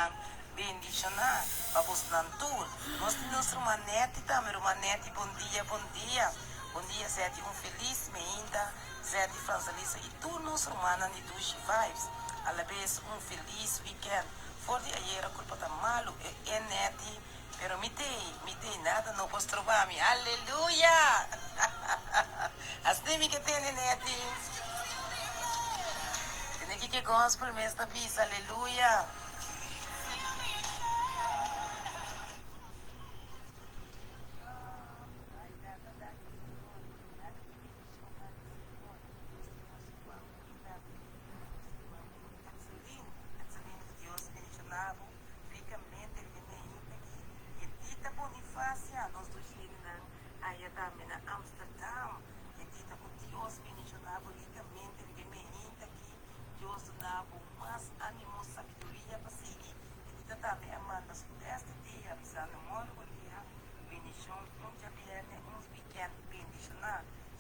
siman bendishoná pa bosnan tur. Nos tin nos ruman Netty tambe. Ruman Netty, bon dia, bon dia. Bon dia Zetty, un felis meinta Zetty, Fransalisa y tur nos rumannan di Dushi Vibes. Alabes un felis weekend. For di ayera culpa ta malu e e Netty, pero mi tey, mi tey, nada no por stroba mi. Aleluya! Asina mi ke tende Netty. Tende kiko e gospel mes ta bisa, aleluya.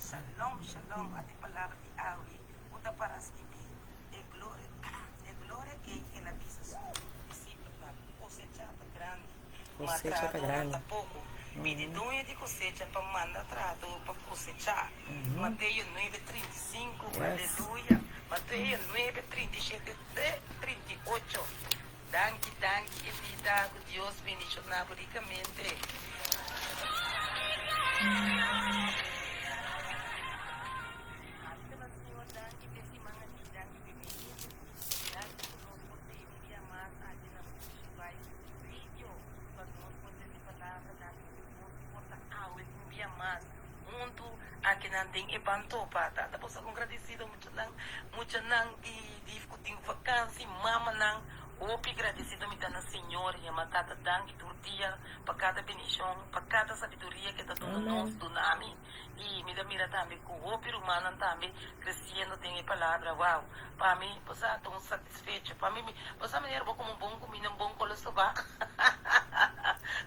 Shalom, shalom, ata e palabra di awe ku ta para skibí. E gloria, e gloria ei el a bisa su disipelnan, Kosecha ta grandi, ma Kosecha ta trahadónan grandi. ta poko. Pidi doño di kosecha pa manda trahadó pa kosechá. Mateo nuebe, 35, Yes. Aleluya. Mateo nuebe, 37 te 38. Danki, danki Edita, ku Dios bendishoná bo rikamente. Ami ta Señor danki p'e siman aki, danki p'e bendicion aki, danki ku nos por tei un dia mas aki na Fushi Vibes Radio pa nos por tende palabra, danki ku nos por ta awe un dia mas huntu akinan den e Ban Topa. Tata bo sa kon gradisido muchanan, muchanan di di ku tin vakansi, mamanan, hopi gradisido mi ta na Señor, yama Tata danki tur dia pa kada bendicion, pa kada sabiduria ke ta duna nos, Amen. duna mi. I mi ta mira tambe ku hopi rumannan tambe kresiendo den e palabra. Wow! Pa mi, bo sa, ta un satisfecho. Pa mi, bo sa manera bo komo un bon kuminda, un bon kolo soba.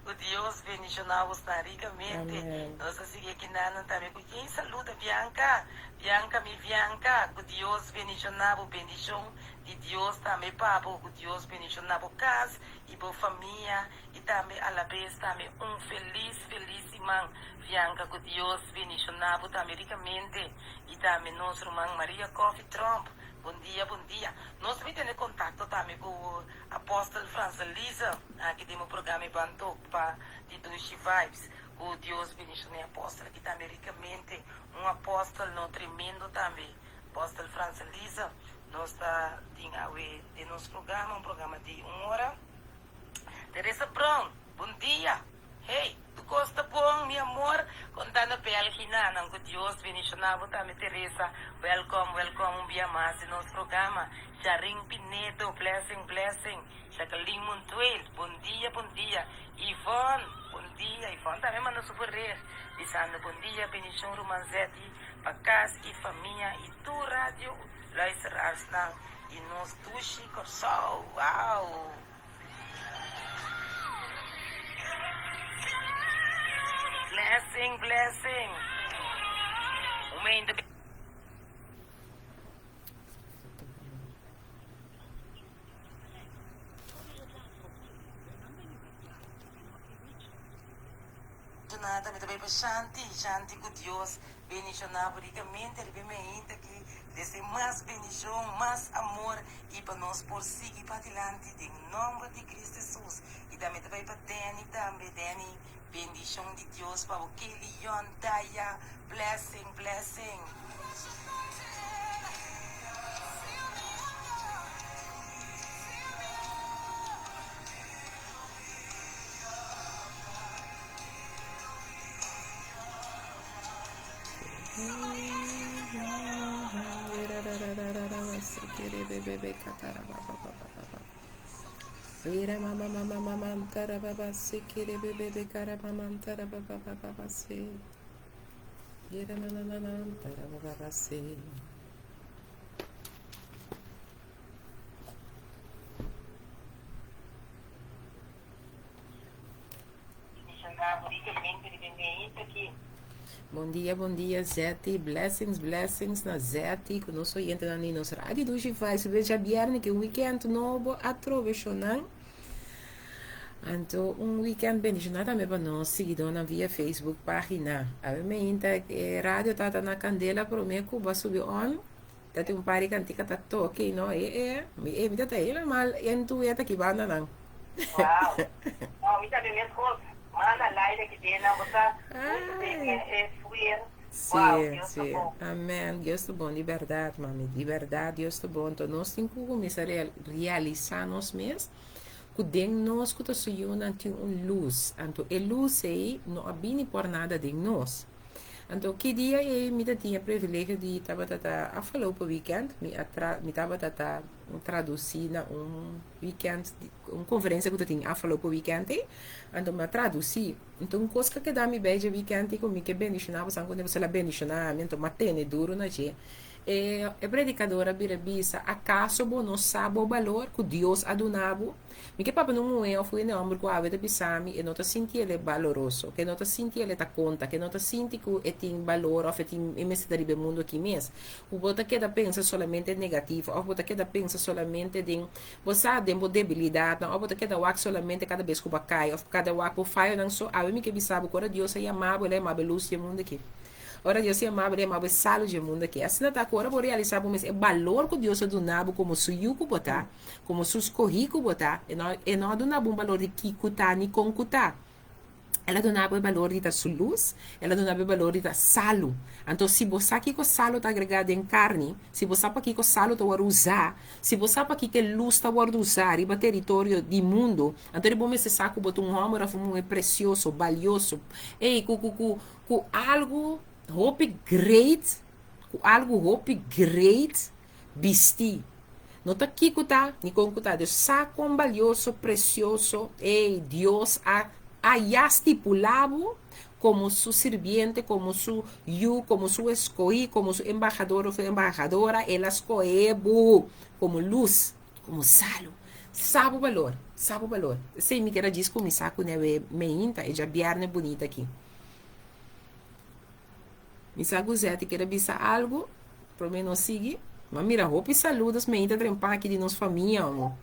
Ku Dios bendishoná bosnan rikamente. Amen. Nos ta sigui aki nanan tambe ku yen saluda Bianca. Bianca, mi Bianca, ku Dios bendishoná bo. Bendishon di Dios tambe pa bo. Ku Dios bendishoná bo kas i bo famia. I tambe alabes tambe un felis felis siman Bianca ku Dios bendiciona bo tambe ricamente i tambe nos ruman Maria Coffee Tromp bon dia bon dia nos ta bin tene contacto tambe ku Apostel Franselise aki den bo programa e ban topa di Dushi Vibes ku Dios bendiciona e apostel aki tambe ricamente un apostel no tremendo tambe Apostel Franselise nos ta tin awe den nos programa un programa di un ora. Teresa Brown, bon dia! Hey, tu kos ta bon, mi amor? Konta na Belginanan ku Dios bendishoná bo tambe Teresa. Welkom, welkom un bia mas den nos programa. Sharin Pinedo, blessing, blessing. Jacqueline Montuel, bon dia, bon dia. Yvonne, bon dia. Yvonne tambe manda su bericht bisando bon dia, bendishon ruman Zetty pa kas i famia i tur radio luisteraarsnan di nos dushi Kòrsou. Wow! Blessing, blessing. Un mente Jonathan, mi ta bai pa Shanti, Shanti ku Dios bendishoná bo rikamente riba e meinta aki, desea mas bendishon, mas amor i pa nos por sigui padilanti den nomber di Cristo Jesus. I tambe ta bai pa Danny tambe, Danny bendishon di Dios pa bo, Kelly, Yon, Daya, blessing, blessing. Bon dia, bon dia, Zetty. Blessings, blessings na Zetty, ku nos oyentenan di nos Radio Dushi Vibes. Riba djabièrnè, ke weekend nobo atrobe, shownan. Anto un weekend bendishoná tambe pa nos siguidónan via Facebook página. Awe meinta e radio tata na kandela promé ku bo a subi on. Ta tin un par di kantika ta toke i no e e mi e mi ta ta helemaal into e ta ki bandanan. Wow. No, mi tambe meskos. Manda laida ki den nan bo ta gusta den Ai. e sfeer. Sí, Wow, Dios ta sí. bon. Amen. Dios ta bon di bèrdat, mami. Di bèrdat Dios ta bon. Enton nos tin ku kuminsá realisá nos mes ku den nos ku ta su yunan tin un lus. Anto e lus ei no a bini por nada den nos. Anto ki dia ei mi ta tin e privilegio di tabata ta afgelopen weekend mi a tra mi tabata ta traduci na un weekend un conferencia ku ta tin afgelopen weekend ei. Anto mi a traduci. Anto un kos ku a keda mi bei dje weekend ei ku mi ke bendiciona boso anto boso la bendiciona mi anto mi a tene duro na dje. E e predikador a bira bisa, Akaso bo no sa bo balor ku Dios a duna bo? Mi ke papia na un muhé òf un hende hòmber ku awe ta bisa mi e no ta sinti el e baloroso, ku e no ta sinti el e ta konta, ku e no ta sinti ku e tin balor òf e tin e mester ta riba e mundu aki mes. Ku bo ta keda pensa solamente negativo òf bo ta keda pensa solamente den, bo sa, den bo debilidatnan òf bo ta keda wak solamente kada bes ku bo a kai òf kada wak bo fayonan. So awe mi ke bisa bo ku ora Dios a yama bo, el a yama bo e lus di e mundu aki. Ora Dios yama bo, el yama bo e salu dje mundu aki. Asina ta ku ora bo realisá bo mes e balor ku Dios a duna bo komo su yu ku bo ta, komo su skohí ku bo ta, e no e no a duna bo un balor di kiko ta ni kon ku ta. El a duna bo e balor di ta su lus, el a duna bo e balor di ta salu. Anto si bo sa kiko salu ta agregá den karni, si bo sa pakiko salu ta wòrdu usá, si bo sa pakiko e lus ta wòrdu usá riba teritorio di mundu, anto di bo mester sa ku bo ta un hòmber òf un muhé presioso, balioso, ey, ku ku ku Ku algu hopi great, ku algu hopi great bistí. No ta kiko ta, ni kon ku ta. Dios sa kon balioso, presioso, ey, Dios a a ya stipulá bo komo su sirbiente, komo su yu, komo su eskohí, komo su embahador òf embahadora. El a skohé bo komo lus, komo salu. Sa bo balor, sa bo balor. Esei mi kier a djis kuminsá kuné awe meinta, e djabièrnè bunita aki. Mi sa ku Zeti kere bisa algu, promé nos sigui. Ma mira hopi saludos meinta trempa aki di nos famia, omo.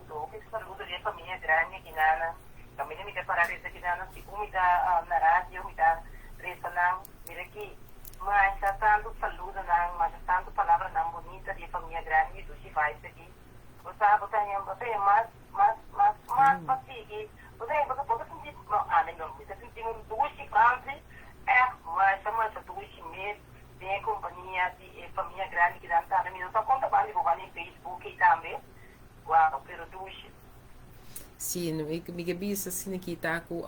Hopi saludo di e famia grandi aki nana. Kaminda mi ta para resa aki nana, segun mi ta na radio mi ta resa nan, mira ki masha tantu saludonan, masha tantu palabranan bunita di e famia grandi di Dushi Vibes aki. Bo sa, bo ta haña, bo ta haña mas, mas, mas, mas pa sigui. Bo ta haña, bo ta, bo ta sinti, no, ami no, mi ta sinti un dushi grandi, ègt masha, masha dushi mes den e kompania di e famia grandi kinan tambe. Mi no sa kon ta banda di bo banda den Facebook ei tambe. Guau, pero dushi. Sí, mi, mi ke bisa asina ki ta ku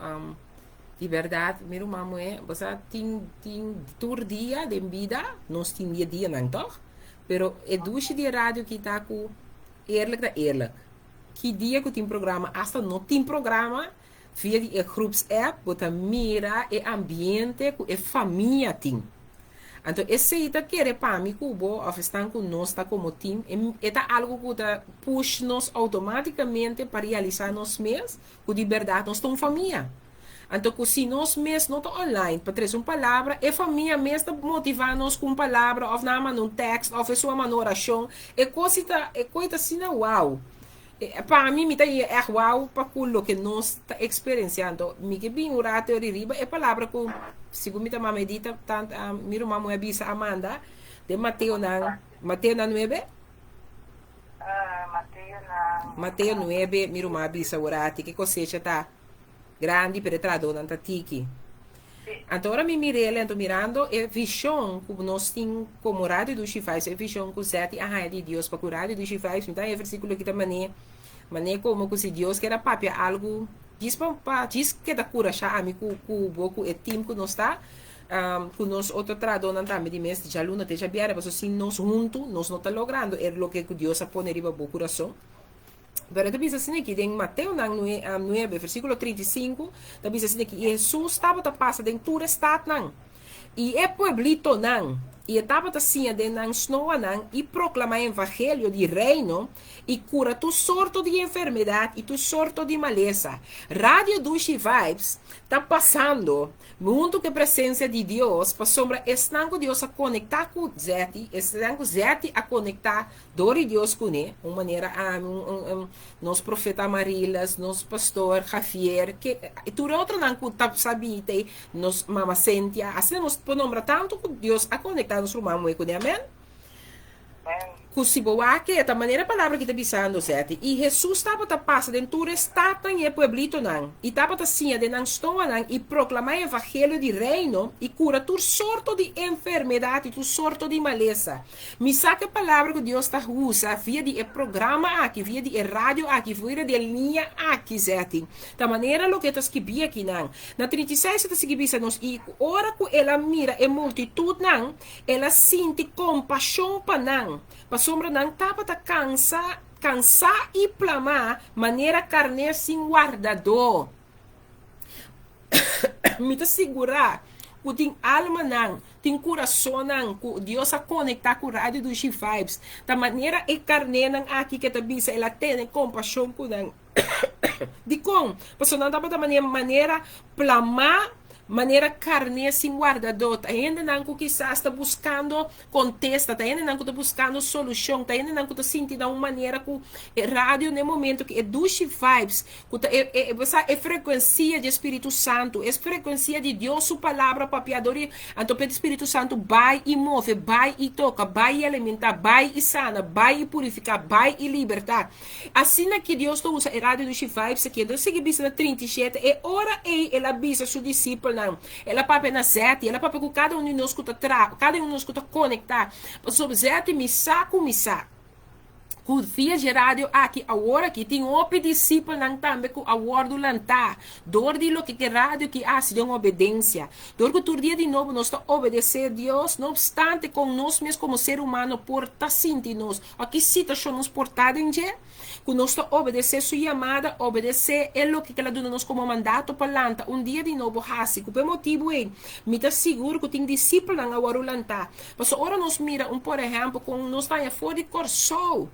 di bèrdat mi ruman muhé, bo sa tin, tin tur dia den bida nos tin di e dianan tòg? Pero e dushi di e radio ki ta ku eerlijk ta eerlijk. Ki dia ku tin programa, asta no tin programa, via di e groeps app bo ta mira e ambiente ku e famia tin. Anto esei ta kere pa mi ku bo of esnan ku nos ta komo team, e ta algu ku ta push nos outomatikamente pa realisa nos mes ku di bèrdat nos ta un famia. Anto ku si nos mes no ta online pa trese un palabra, e famia mes ta motivá nos ku un palabra òf nan a manda un tèkst òf esun a manda un orashon. E kos si ta, e kos ta asina wou. Pa mi, mi ta yega ègt wou pa ku loke nos ta eksperensiá. Anto mi ke bin un rato eri riba e palabra ku segun mi ta mama Edita tant mi ruman muhé a bisa a manda den Mateonan, Mateonan nuebe? Mateo nuebe mi ruman a bisa ora ati ke kosecha ta grandi pero e trahadónan ta tiki. Anto ora mi mir'el anto mirando e vishon ku nos tin komo Radio Dushi Vibes, e vishon ku Zetty a haña di Dios pa ku Radio Dushi Vibes, mi ta haña e versíkulo aki ta mané mané komo ku si Dios kier a papia algu djis pa pa djis keda kurashá ami ku ku bo ku e team ku nos ta ku nos otro trahadónan tambe di mes djaluna te djabièrnè pasobra sin nos huntu nos no ta logrando e loke ku Dios a pone riba bo kurason. Pero e ta bisa asina aki den Mateonan 9, versíkulo 35, ta bisa asina aki, i Hesus tabata pasa den tur e statnan i e pueblitonan. I e tabata siña den nan snoanan i proklamá e evangelio di Reino i kura tur sorto di enfermedat i tur sorto di malesa. Radio Dushi Vibes ta pasando huntu ku e presensia di Dios pasobra esnan ku Dios a konektá ku Zetty, esnan ku Zetty a konektá dor di Dios kuné, un manera ami, un, un, un, nos profeta Amarilis, nos pastor Javier, ke, i tur e otronan ku ta sa bini t'ei, nos mama Cynthia, asina nos por nombra tantu ku Dios a konektá nos ruman muhé kuné, amèn. Ku si bo wak e ta manera e palabra ki ta bisando, Zeti. I Hesus tabata pasa den tur e statnan i e pueblitonan, i tabata siña den nan stoanan i proklamá e evangelio di Reino i kura tur sorto di enfermedat i tur sorto di malesa. Mi sa ku e palabra ku Dios ta usa via di e programa aki, via di e radio aki, via di e liña aki, Zeti, ta manera loke ta skibí akinan. Na 36 e ta sigui bisa nos, I ora ku el a mira e multitutnan, El a sinti kompashon pa nan, pasobra nan tabata kansa, kansá i plamá manera karné sin wardadó. Mi ta sigurá ku tin almanan, tin kurasonnan ku Dios a konektá ku Radio Dushi Vibes. Ta manera e karnénan aki ke ta bisa el a tene kompashon ku nan. Dikon? Pasobra nan tabata manera plamá Manera karné sin wardadó, ta hendenan ku kisas ta buskando kontesta, ta hendenan ku ta buskando solushon, ta hendenan ku ta sinti na un manera ku e radio na e momento ku e dushi vibes, ku ta e e bo sa e frekuensia di e Spiritu Santu, e frekuensia di Dios su palabra papia dor di anto p'e Spiritu Santu bai i move, bai i toka, bai i alimentá, bai i sana, bai i purifiká, bai i libertá. Asina ki Dios ta usa e radio dushi vibes aki. Enton sigui bisa na 37, e ora ei el a bisa su disipelnan, el a papia na Zeti, el a papia ku kada un di nos ku ta tra, kada un di nos ku ta konektá. Pasobra Zeti, mi sa ku mi sa ku via dje radio aki awor aki tin hopi disipelnan tambe ku a wòrdu lantá dor di loke ke radio aki a hasi den obedensia. Dor ku tur dia di nobo nos ta obedesé Dios, no opstante kon nos mes komo ser humano por ta sinti nos O ki situashon nos por ta den dje ku nos ta obedesé su yamada, obedesé e loke ku el a duna nos komo mandato pa lanta un dia di nobo hasi? Ku pa e motibu ei mi ta sigur ku tin disipelnan a wòrdu lantá. Pasobra ora nos mira un por ehèmpel kon nos ta haña for di Kòrsou,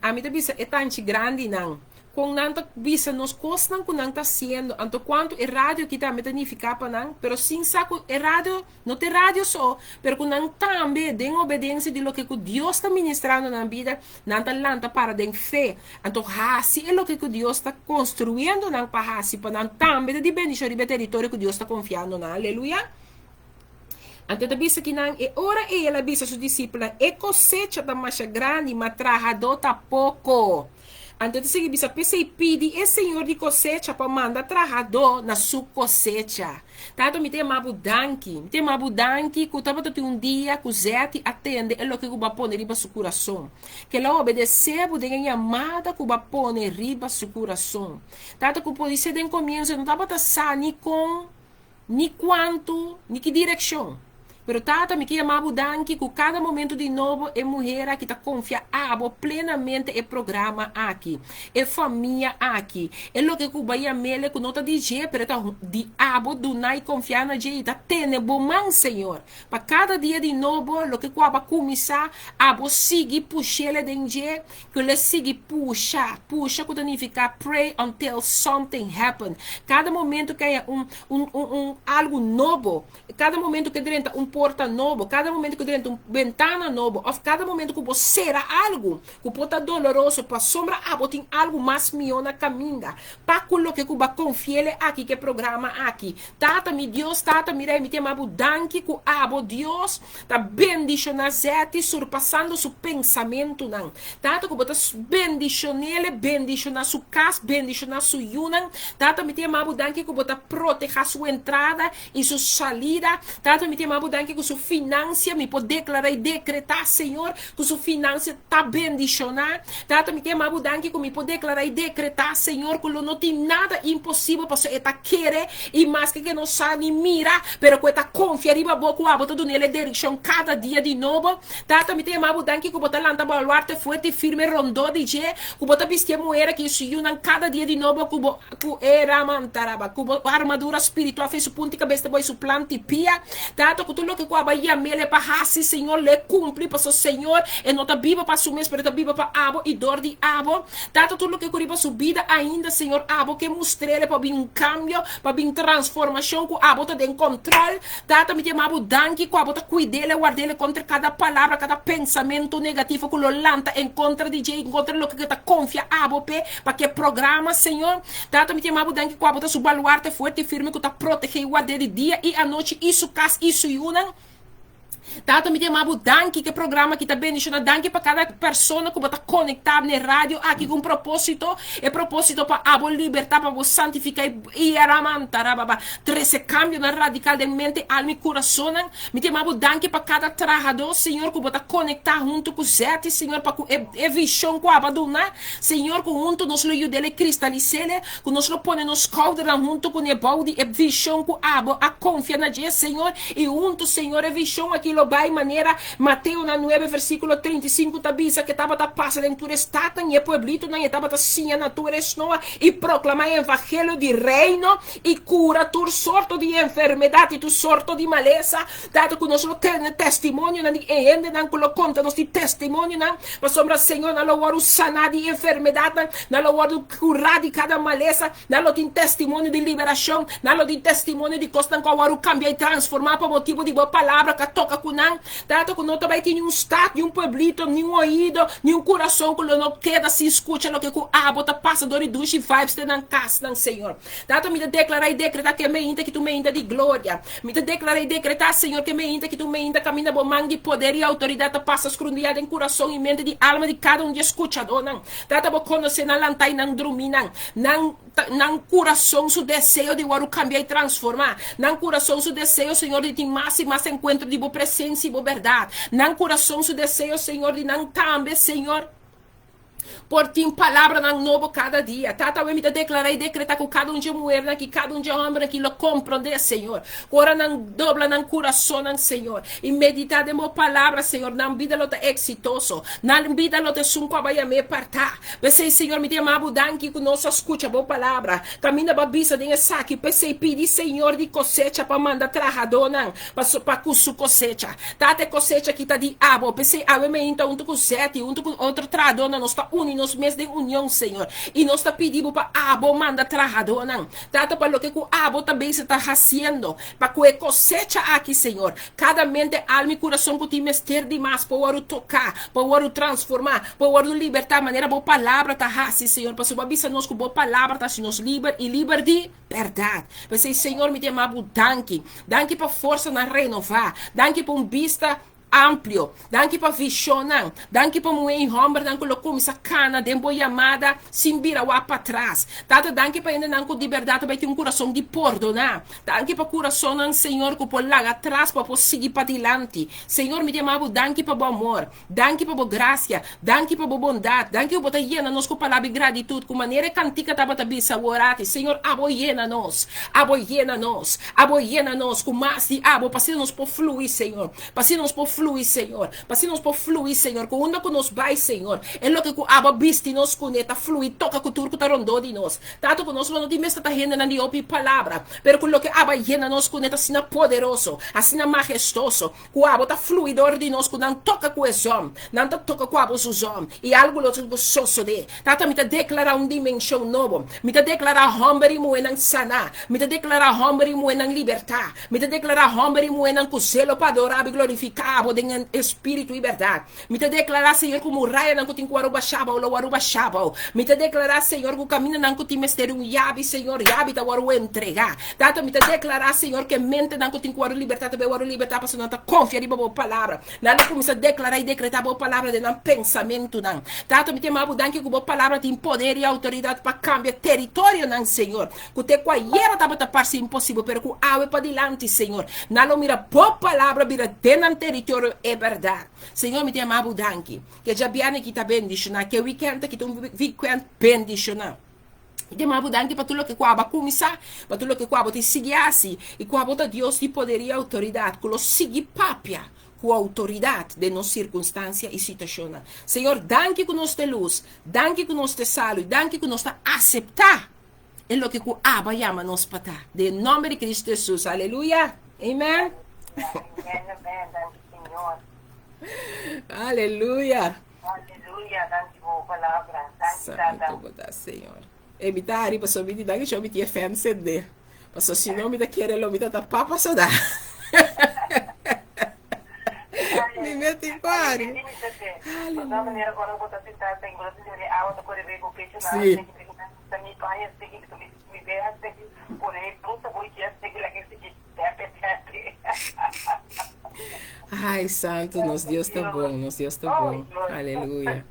ami ta bisa e tanchi grandinan, Kon nan ta bisa nos kosnan ku nan ta hasiendo, anto kuantu e radio aki tambe ta nifiká pa nan, pero sin sa ku e radio no ta e radio so, pero ku nan tambe den obedensia di loke ku Dios ta ministrando na nan bida, nan ta lanta para den fe, anto hasi e loke ku Dios ta konstruyendo nan pa hasi, pa nan tambe ta di bendishon riba e teritorio ku Dios ta konfiando nan. Aleluya! Anto e ta bisa kinan, e ora ei el a bisa su disipelnan, E kosecha ta masha grandi, ma trahadó ta poko. Anto e ta sigui bisa, P'esei pidi e Señor di kosecha pa manda trahadó na su kosecha. Tata, mi ta yama bo danki. Mi ta yama bo danki ku tabata tin un dia ku Zeti a tende e loke ku bo a pone riba su kurason. Ku el a obedesé bo den e yamada ku bo a pone riba su kurason. Tata, ku podisé den komienso e no tabata sa ni kon. Ni kuantu, ni ki direkshon. Pero Tata, mi ke yama bo danki ku kada momentu di nobo e muher aki ta konfia abo plenamente e programa aki, e famia aki, e loke ku bo a yam'el ku no ta di dje, pero e ta di abo duna i konfia na dje i ta tene bo man, Señor. Pa kada dia di nobo loke ku abo a kuminsá, abo sigui push'el den dje, Ku lo sigui pusha, pusha ku ta nifiká pray until something happen. Kada momento ku haya un, un, un, un algu nobo, kada momento ku drenta un porta nobo, kada momento ku drenta un bentana nobo, òf kada momento ku bo sera algu ku por ta doloroso pasobra abo tin algu mas mihó na kaminda, pa ku loke ku bo a konfi'el aki ku e programa aki. Tata, mi Dios, Tata, mi Rei, mi ta yama bo danki ku abo, Dios, Ta bendishoná Zetty surpasando su pensamentunan. Tata ku bo ta bendishon'ele, bendishoná su kas, bendishoná su yunan. Tata mi ta yama bo danki ku bo ta protehá su entrada i su salida. Tata mi ta yama bo danki ku su finansia mi por deklará i dekretá Señor ku su finansia ta bendishoná. Tata mi ta yama bo danki ku mi por deklará i dekretá Señor ku lo no tin nada imposibel pasobra e ta kere i maske ke no sa ni mira Pero ku e ta konfia riba bo ku abo ta dun'el e direkshon kada dia di nobo. Tata, mi ta yama bo danki ku bo ta lanta baluarte fuerte i firme rondó di dje, ku bo ta bisti e muher aki i su yunan kada dia di nobo ku bo ku e ramantaraba, ku bo armadura spiritual for su punti kabes te bo i su planti pia. Tata, ku tur loke ku abo a yam'el pa hasi, Señor, lo e kumpli, pasobra, Señor, e no ta biba pa su mes, pero e ta biba pa abo i dor di abo. Tata, tur loke ku riba su bida ainda, Señor, abo ke mustr'el pa bin un kambio, pa bin transformashon, ku abo ta den kòntròl. Tata, mi ta yama bo danki ku abo ta kuid'el i ward'el kontra kada palabra, kada pensamentu negativo ku lo lanta en kontra di dje i kontra loke ku e ta konfia abo p'e, pa ke programa, Señor. Tata, mi ta yama bo danki ku abo ta su baluarte fuerte i firme ku ta protegé i ward'é di dia i anochi i su kas i su yunan. Tata, mi ta yama bo danki ku e programa aki ta bendishoná. Danki pa kada persona ku bo ta konektá n'e radio aki ku un propósito, e propósito pa abo libertá, pa bo santifiká i aramantarababa, trese kambionan radikal den mente, alma i kurasonnan. Mi ta yama bo danki pa kada trahadó, Señor, ku bo ta konektá huntu ku Zetty, Señor, pa ku e e vishon ku abo a duna, Señor, ku huntu nos lo yud'el e kristalis'el, ku nos lo pone nos skoudernan huntu kuné bou di e vishon ku abo a konfia na dje, Señor. I huntu, Señor, e vishon aki lo bai manera Mateonan nuebe versíkulo 35 ta bisa ku e tabata pasa den tur e statnan i e pueblitonan, i e tabata siña na tur e snoa i proklamá e evangelio di Reino i kura tur sorto di enfermedat i tur sorto di malesa. Tata, ku nos lo tene testimonionan di e hendenan ku lo konta nos di testimonionan, pasobra, Señor, nan lo wòrdu saná di enfermedatnan, nan lo wòrdu kurá di kada malesa. Nan lo tin testimonio di liberashon. Nan lo tin testimonio di kosnan ku a wòrdu kambia i transformá pa motibu di bo palabra ku a toka ku nan. Tata, ku no ta bai tin niun stat, niun pueblito, niun oido, niun kurason ku lo no keda sin skucha loke ku abo ta pasa dor di dushi vibes den nan kasnan, Señor. Tata, mi ta deklará i dekretá ku e meinta ki ta un meinta di gloria. Mi ta deklará i dekretá, Señor, ku e meinta ki ta un meinta kaminda bo man di poder i outoridat ta pasa skrundiá den kurason i mente di alma di kada un di e skuchadónan. Tata, bo konosé nan lantá i nan drumí nan. Nan ta, nan kurason su deseo di wòrdu kambiá i transformá. Nan kurason su deseo, Señor, di tin mas i mas enkuentro di Bo presensia i Bo bèrdat. Nan kurason su deseo, Señor, di nan tambe, Señor, por tin palabranan nobo kada dia. Tata, awe mi ta deklará i dekretá ku kada un dje muhernan aki, kada un dje hòmbernan aki lo komprondé, Señor, ku ora nan dobla nan kurasonnan, Señor, i meditá den Bo palabra, Señor, nan bida lo ta eksitoso. Nan bida lo ta esun ku a bai yam'é partá. P'esei, Señor, mi ta yama Bo danki ku nos a skucha Bo palabra. Kaminda Bo a bisa den esaki. P'esei, pidi Señor di kosecha pa manda trahadónan pa pa ku Su kosecha. Tata, e kosecha aki ta di Abo. P'esei, awe meinta huntu ku Zetty, huntu ku otro trahadónan, nos ta uni nos mes den union, Señor, i nos ta pidi Bo pa Abo manda trahadónan. Tata, pa loke ku Abo ta bezig ta hasiendo pa ku e kosecha aki, Señor. Kada mente, alma i kurason ku tin mester di mas por wòrdu toká, por wòrdu transformá, por wòrdu libertá manera Bo Palabra ta hasi, Señor, pasobra Bo a bisa nos ku Bo Palabra ta hasi nos liber i liber di bèrdat. P'esei, Señor, mi ta yama Bo danki. Danki pa forsanan renová. Danki pa un bista amplio. Danki pa vishonnan. Danki pa muhé i hòmbernan ku lo kuminsá kana den bo yamada sin bira wak patras. Tata, danki pa hendenan ku di bèrdat ta bai tin un kurason di pordoná. Danki pa kurasonnan, Señor, ku por laga atras pa por sigui padilanti. Señor, mi ta yama bo danki pa bo amor. Danki pa bo grasia. Danki pa bo bondat. Danki ku bo ta yena nos ku palabra di gratitut, ku manera e kantika tabata bisa awor aki, Señor, abo yena nos. Abo yena nos. Abo yena nos ku mas di abo, pa asina nos por flui, Señor. Pa asina nos por flui, Señor. Pa asina nos por flui, Señor. Ku unda ku nos bai, Señor, e loke ku abo a bisti nos kuné ta flui, toka ku tur ku ta rondó di nos. Tata, ku nos lo no tin mester ta hendenan di hopi palabra, pero ku loke abo a yena nos kuné ta asina poderoso, asina mahestoso, ku abo ta flui dor di nos, ku nan toka ku e zon, nan ta toka ku abo su zon, i algu lo tin ku sosodé. Tata, mi ta deklará un dimenshon nobo. Mi ta deklará hòmber i muhénan saná. Mi ta deklará hòmber i muhénan libertá. Mi ta deklará hòmber i muhénan ku selo pa adorá bo i glorifiká bo den espíritu i bèrdat. Mi ta deklará, Señor, ku murayanan ku tin ku wòrdu bashá abou lo wòrdu bashá abou. Mi ta deklará, Señor, ku kamindanan ku tin mester di un yabi, Señor, yabi ta wòrdu entregá. Tata, mi ta deklará, Señor, ku e mentenan ku tin ku wòrdu libertá ta bai wòrdu libertá pasobra nan ta konfia riba bo palabra. Nan lo kuminsá deklará i dekretá bo palabra den nan pensamentunan. Tata, mi ta yama bo danki ku bo palabra tin poder i outoridat pa kambia teritorionan, Señor. Ku te ku ayera tabata parse imposibel, pero ku awe padilanti, Señor, nan lo mira Bo palabra bira den nan teritorio e bèrdat. Señor, mi ta yama Bo danki. Ke djabièrnè ki ta bendishoná, ke wikènt aki ta un wikènt bendishoná. Mi ta yama Bo danki pa tur loke ku abo a kuminsá, pa tur loke ku abo tin sigui hasi, i ku abo ta Dios di poder i outoridat, ku lo sigui papia ku outoridat den nos sirkunstansia i situashonnan. Señor, danki ku nos ta e lus, danki ku nos ta e salu, i danki ku nos ta aseptá E loke ku Abba yama nos pa ta. Den nomber di Cristo Jesus. Aleluya. Amen. Amen, amen. Danki, Señor. Aleluya. Aleluya. Danki pa bo palabra. Danki, Tata. Santu bo ta, Señor. E mi ta hari pasobra mi di danki Señor mi tin e fan sende. Pasobra si no mi ta kere lo mi ta ta papa soda. Mi meti pari. Aleluya. Sí. Ai, santu, nos Dios ta bon, nos Dios ta bon. Aleluya.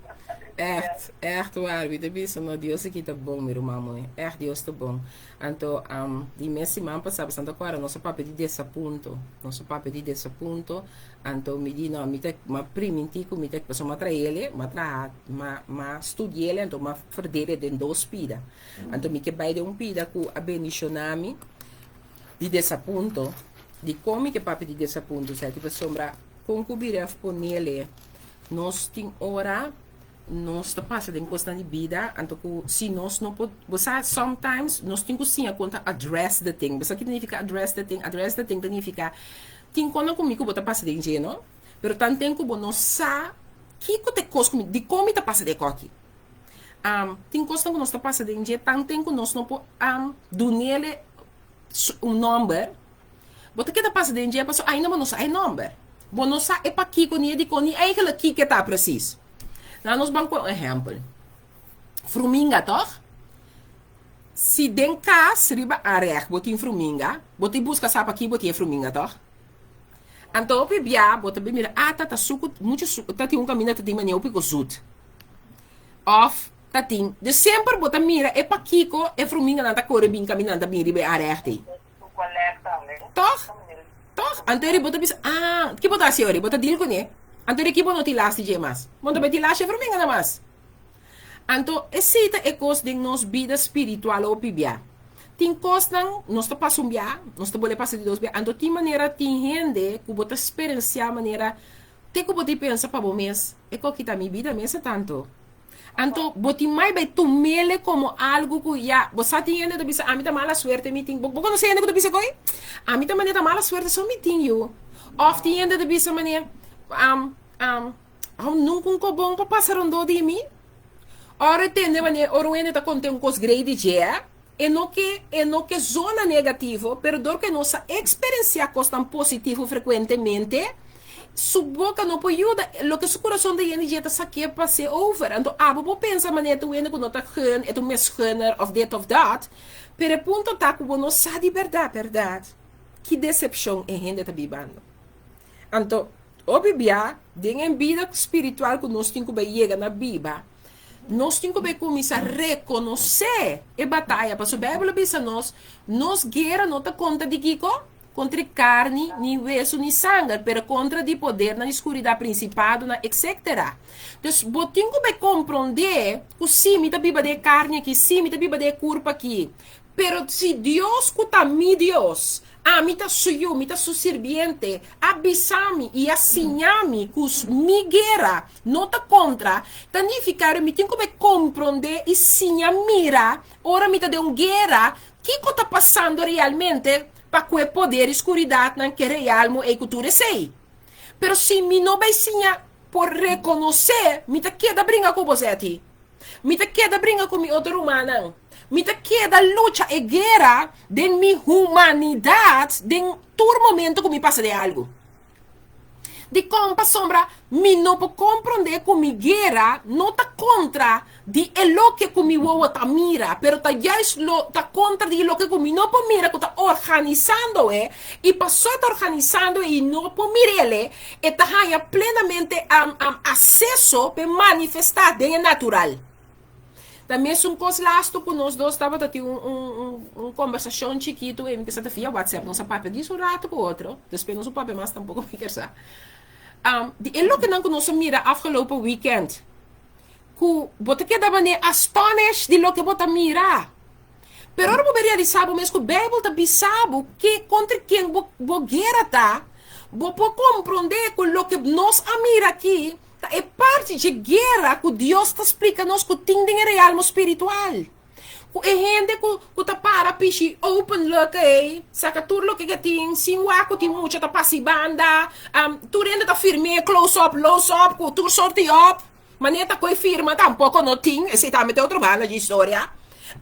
Echt, echt waar. Mi ta bisa, no, Dios aki ta bon, mi ruman muhé. Echt, Dios ta bon. Anto, um, di mes siman pasá, Santa Clara, nos a papia di desapunto. Nos a papia di desapunto. Anto, mi di, no, mi ta, m'a primintí ku mi ta, pasobra m'a traele, m'a traha, m'a, m'a studiele, anto m'a verdele den dos pida. Anto, mi ke bai den un pida ku a bendishoná mi di desapunto. Dikon mi ke papia di desapunto, Seti? Pasobra kon ku biref ponele, nos tin ora nos ta pasa den kosnan di bida, anto ku si nos no por, bo sa sometimes nos tin ku siña kon ta address the thing. Bo sa ki ta nifiká address the thing? Address the thing ta nifiká tin kosnan ku mi ku bo ta pasa den dje no, pero tanten ku bo no sa kiko ta e kos ku mi, dikon mi ta pasa den e koki. Tin kosnan ku nos ta pasa den dje tanten ku nos no por dunele un nòmber, bo ta keda pasa den dje pasobra ainda bo no sa e nòmber. Bo no sa e pakiko ni e dikon ni eigenlijk kiko e ta presis. Laat nos ban ku un ehèmpel. Fruminga tòg? Si den kas riba arèg bo tin fruminga, bo tin buska sa pakiko bo tin e fruminga tòg? Anto hopi bia bo ta bin mira, ah ta ta suku muchu suku, ta tin un kaminda ta tin manera hopi ku zut. Òf ta tin, dus semper bo ta mira e pakiko e fruminganan ta kore bin kaminda nan ta bin riba e arèg ei. Tòg? Tòg? Anto eri bo ta bisa, ah, ki bo ta hasi ori? Bo ta deal kuné? Anto eri ki bo no tin lasti dje mas? Bo no ta bai tin lasti e fruminganan mas. Anto esei ta e kos den nos bida spiritual hopi bia. Tin kosnan nos ta pasa un bia, nos ta bole pasa di dos bia, anto tin manera tin hende ku bo ta sperensiá manera te ku bo tin pensa pa bo mes, e koki ta mi bida mes a tanto. Anto bo tin mai bai tumele komo algu ku ya, bo sa tin hende ta bisa ami ta mala suerte mi tin, bo konosé hende ku ta bisa koe? Ami ta manera ta mala suerte so mi tin yu. Òf tin hende ta bisa manera Aun nunca un kobon pa pasa rondó di mi. Ora e tende manera ora un hende ta konta un kos grei di dje, e no ke e no ke zona negativo, pero dor ku e no sa eksperensiá kosnan positivo frekuentemente, su boka no por yuda, loke su kurason ta yen di dje ta sak'é pas'é over. Anto abo por pensa manera ta un hende ku no ta gun, e ta un misgunner òf dit òf dat, pero e punto ta ku bo no sa di bèrdat bèrdat ki desepshon e hende ta bibando. Anto, hopi bia, den e bida spiritual ku nos tin ku bai yega na biba, nos tin ku bai kuminsá rekonosé e bataya. Pasobra Beibel a bisa nos, nos guera no ta kontra di kiko? Kontra e karni, ni wesu, ni sanger, pero kontra di podernan di skuridat, prinsipadonan, etsetera. Dus, bo tin ku bai komprondé ku sí, mi ta biba den e karni akí, sí, mi ta biba den e kurpa akí, Pero si Dios ku ta mi Dios, ami ta su yu, mi ta su sirbiente, a bisa mi i a siña mi ku mi guera no ta kontra, ta nifiká mi tin ku bai komprondé i siña mira ora mi ta den un guera kiko ta pasando realmente pa ku e poder i skuridatnan ke real mo ei ku tur esei. Pero si mi no bai siña por rekonosé, mi ta keda bringa ku bo, Zetty. Mi ta keda bringa ku mi otro rumannan. Mi ta keda lucha e guera den mi humanidat den tur momento ku mi pasa den algu. Dikon? Pasobra mi no por komprondé ku mi guera no ta kontra di e loke ku mi wowo ta mira, pero ta juist lo ta kontra di e loke ku mi no por mira ku ta organisando e, i pasobra e ta organisando e i no por mir'el, E ta haña plenamente aseso p'e manifestá den e natural. Ta mesun kos lastu ku nos dos tabata tin un kombersashon chikitu, e mi ta via WhatsApp, nos a papia dis un ratu ku otro, despues nos no papia mas tampoko mi kier sa. Di e lokenan ku nos a mira afgelopen weekend, ku bo ta keda manera astonished di loke bo ta mira. Pero ora bo bai realisá bo mes ku Beibel ta bisa bo ke kontra ken bo bo guera ta, bo por komprondé ku loke nos a mira aki ta e parti dje guera ku Dios ta splika nos ku tin den e realmo spiritual. Ku e hende ku ku ta para pishi openlijk ei, saka tur loke ke tin, sin wak ku tin mucha ta pasa i banda, tur hende ta firm'é close up, los up, ku tur sorti up. Manera ta koe firma tampoco no tin, esei tambe ta otro banda dje historia.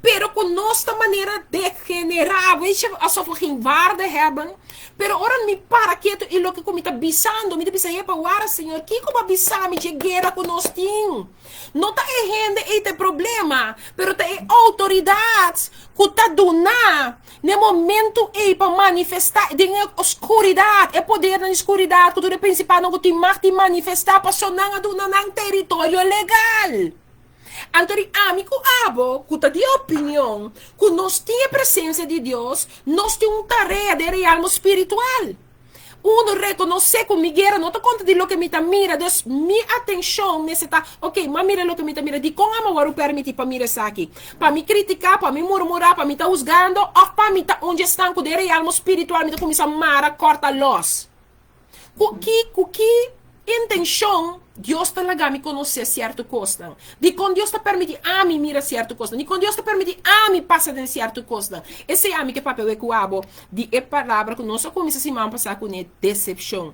Pero ku nos ta manera degenerá, weet je, asof we geen waarde hebben. Pero ora mi para ketu i loke ku mi ta bisando, mi ta bisa, Hepa, wara Señor, kiko bo a bisa mi dje guera ku nos tin? No ta e hende ei ta e problema, pero ta e outoridat ku ta duna n'e momentu ei pa manifestá den e oskuridat, e podernan di skuridat ku tur e prinsipadonan ku tin mag di manifestá pasobra nan a duna nan teritorio legal. Anto di ami ku abo ku ta di opinion ku nos tin e presensia di Dios, nos tin un tarea den realmo spiritual. Uno rekonosé ku mi guera no ta konta di loke mi ta mira, dus mi atenshon mester ta, ok, m'a mira loke mi ta mira, dikon amo wòrdu pèrmití pa mira esaki? Pa mi kritiká, pa mi murmurá, pa mi ta husgando, òf pa mi ta un dje esnan ku den realmo spiritual mi ta kuminsá mara, kòrta lòs? Ku ki, ku ki intenshon Dios ta laga mi konosé sierto kosnan? Dikon Dios ta permití ami mira sierto kosnan? Dikon Dios ta permití ami pasa den sierto kosnan? Esei ami ke papia wei ku abo di e palabra ku nos a kuminsá siman pasá kuné, desepshon,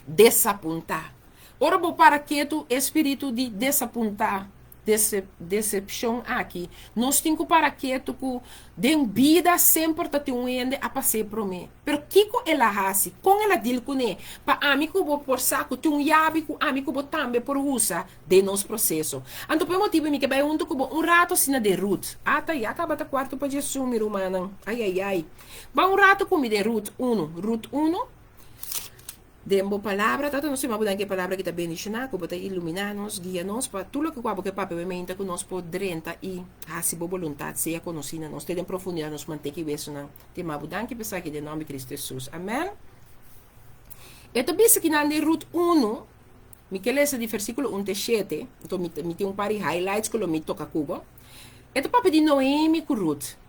desapuntá. Ora bo para ketu e spiritu di desapuntá, desepshon aki, nos tin ku para ketu ku den bida semper ta tin un hende a pas'é promé. Pero kiko el a hasi? Kon el a dil kuné? Pa ami ku bo por sa ku tin un yabi ku ami ku bo tambe por usa den nos proseso. Anto pa e motibu mi ke bai huntu ku bo un ratu asina den Rut. Ata, ya kaba ta kuartu pa djesun, mi rumannan. Ai, ai, ai. Bai un ratu ku mi den Rut unu. Rut unu. Den bo palabra, Tata nos Señor, bo dan ku e palabra ki ta bendishoná, ku bo ta iluminá nos, guia nos pa tur loke ku abo ke papia bo meinta ku nos por drenta i hasi bo boluntat sea konosí na nos te den profundidat nos mantek i wesonan. Te ma bo danki pa esaki den nòmber di Kristu Hesus. Amèn. E ta bisa kinan den Rut unu, mi ke lesa di versíkulo un te shete, anto mi mi tin un par di highlights ku lo mi toka ku bo. E ta papia di Noemi ku Rut.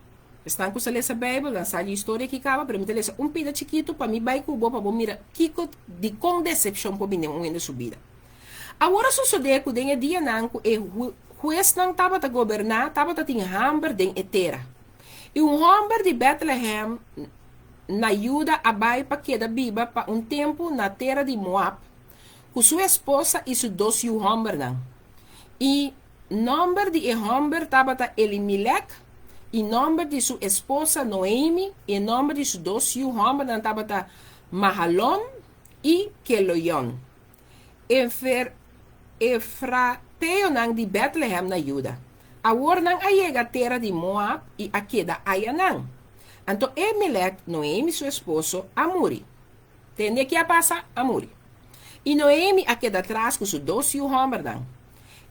Esnan ku sa lesa Beibel, nan sa di historia aki kaba, pero mi ta lesa un pida chikitu pa mi bai ku bo pa bo mira kiko, dikon desepshon por bini den un hende su bida. Awor a sosodé ku den e dianan ku e huesnan tabata goberná, tabata tin hamber den e tera. I un hòmber di Bètlehèm na Juda a bai pa keda biba pa un tempu na tera di Moab ku su esposa i su dos yu hòmbernan. I Nòmber di e hòmber tabata Elimilèk, i nòmber di su esposa Noemi, i e nòmber di su dos yu hòmbernan tabata Mahalon i Keloyon, efrateonan di Bètlehèm na Juda. Awor nan a yega tera di Moab i a keda ayanan. Anto Elimilèk, Noemi su esposo, a muri. Tende ki a pasa, a muri. I Noemi a keda tras ku su dos yu hòmbernan.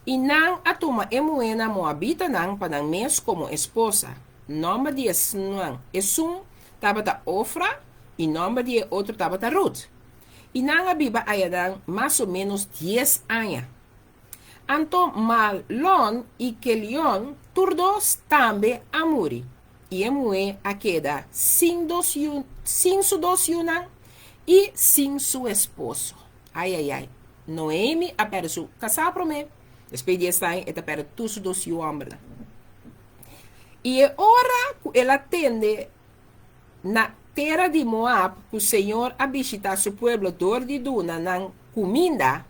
I nan a tuma e muhénan moabitanan pa nan mes komo esposa. Nòmber di esnan, esun tabata Ofra i nòmber di e otro tabata Rut. I nan a biba ayanan mas o ménos dies aña. Anto Malon i Kelion tur dos tambe a muri, i e muhé a keda sin dos yu, sin su dos yunan i sin su esposo. Ai, ai, ai! Noemi a pèrdè su kasá promé, despues di esei e ta pèrdè tur su dos yu hòmbernan. I e ora ku el a tende na tera di Moab ku señor a bishitá su pueblo dor di duna nan kuminda,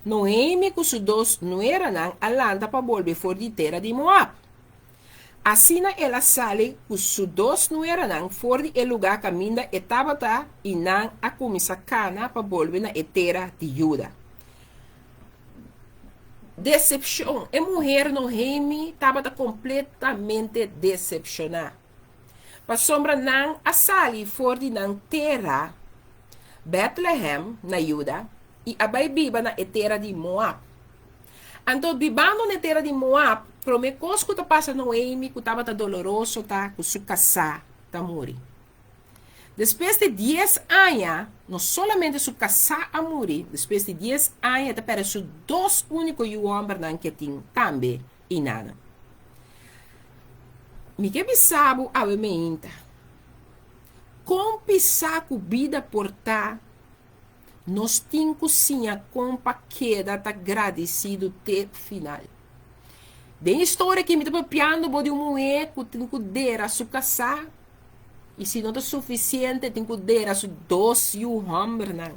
Noemi ku su dos nueranan a lanta pa bolbe for di tera di Moab. Asina el a sali ku su dos nueranan for di e lugá kaminda e tabata i nan a kuminsá kana pa bolbe na e tera di Juda. Desepshon. E muher Noemi tabata kompletamente desepshoná. Pasobra nan a sali for di nan tera, Bètlehèm, na Juda, i a bai biba na e tera di Moab. Anto, bibando na e tera di Moab, promé kos ku ta pasa Noemi ku tabata doloroso ta ku su kasá ta muri. Despues di dies aña, no solamente su kasá a muri, despues di dies aña e ta pèrdè su dos úniko yu hòmbernan ku e tin tambe i nana. Mi ke bisa bo awe meinta, kon pisá ku bida por ta, nos tin ku siña kon pa keda ta gradisidu te final. Den historia aki mi ta papiando bo di un muhé ku tin ku dera su kasá i si no ta sufisiente tin ku dera su dos yu hòmbernan.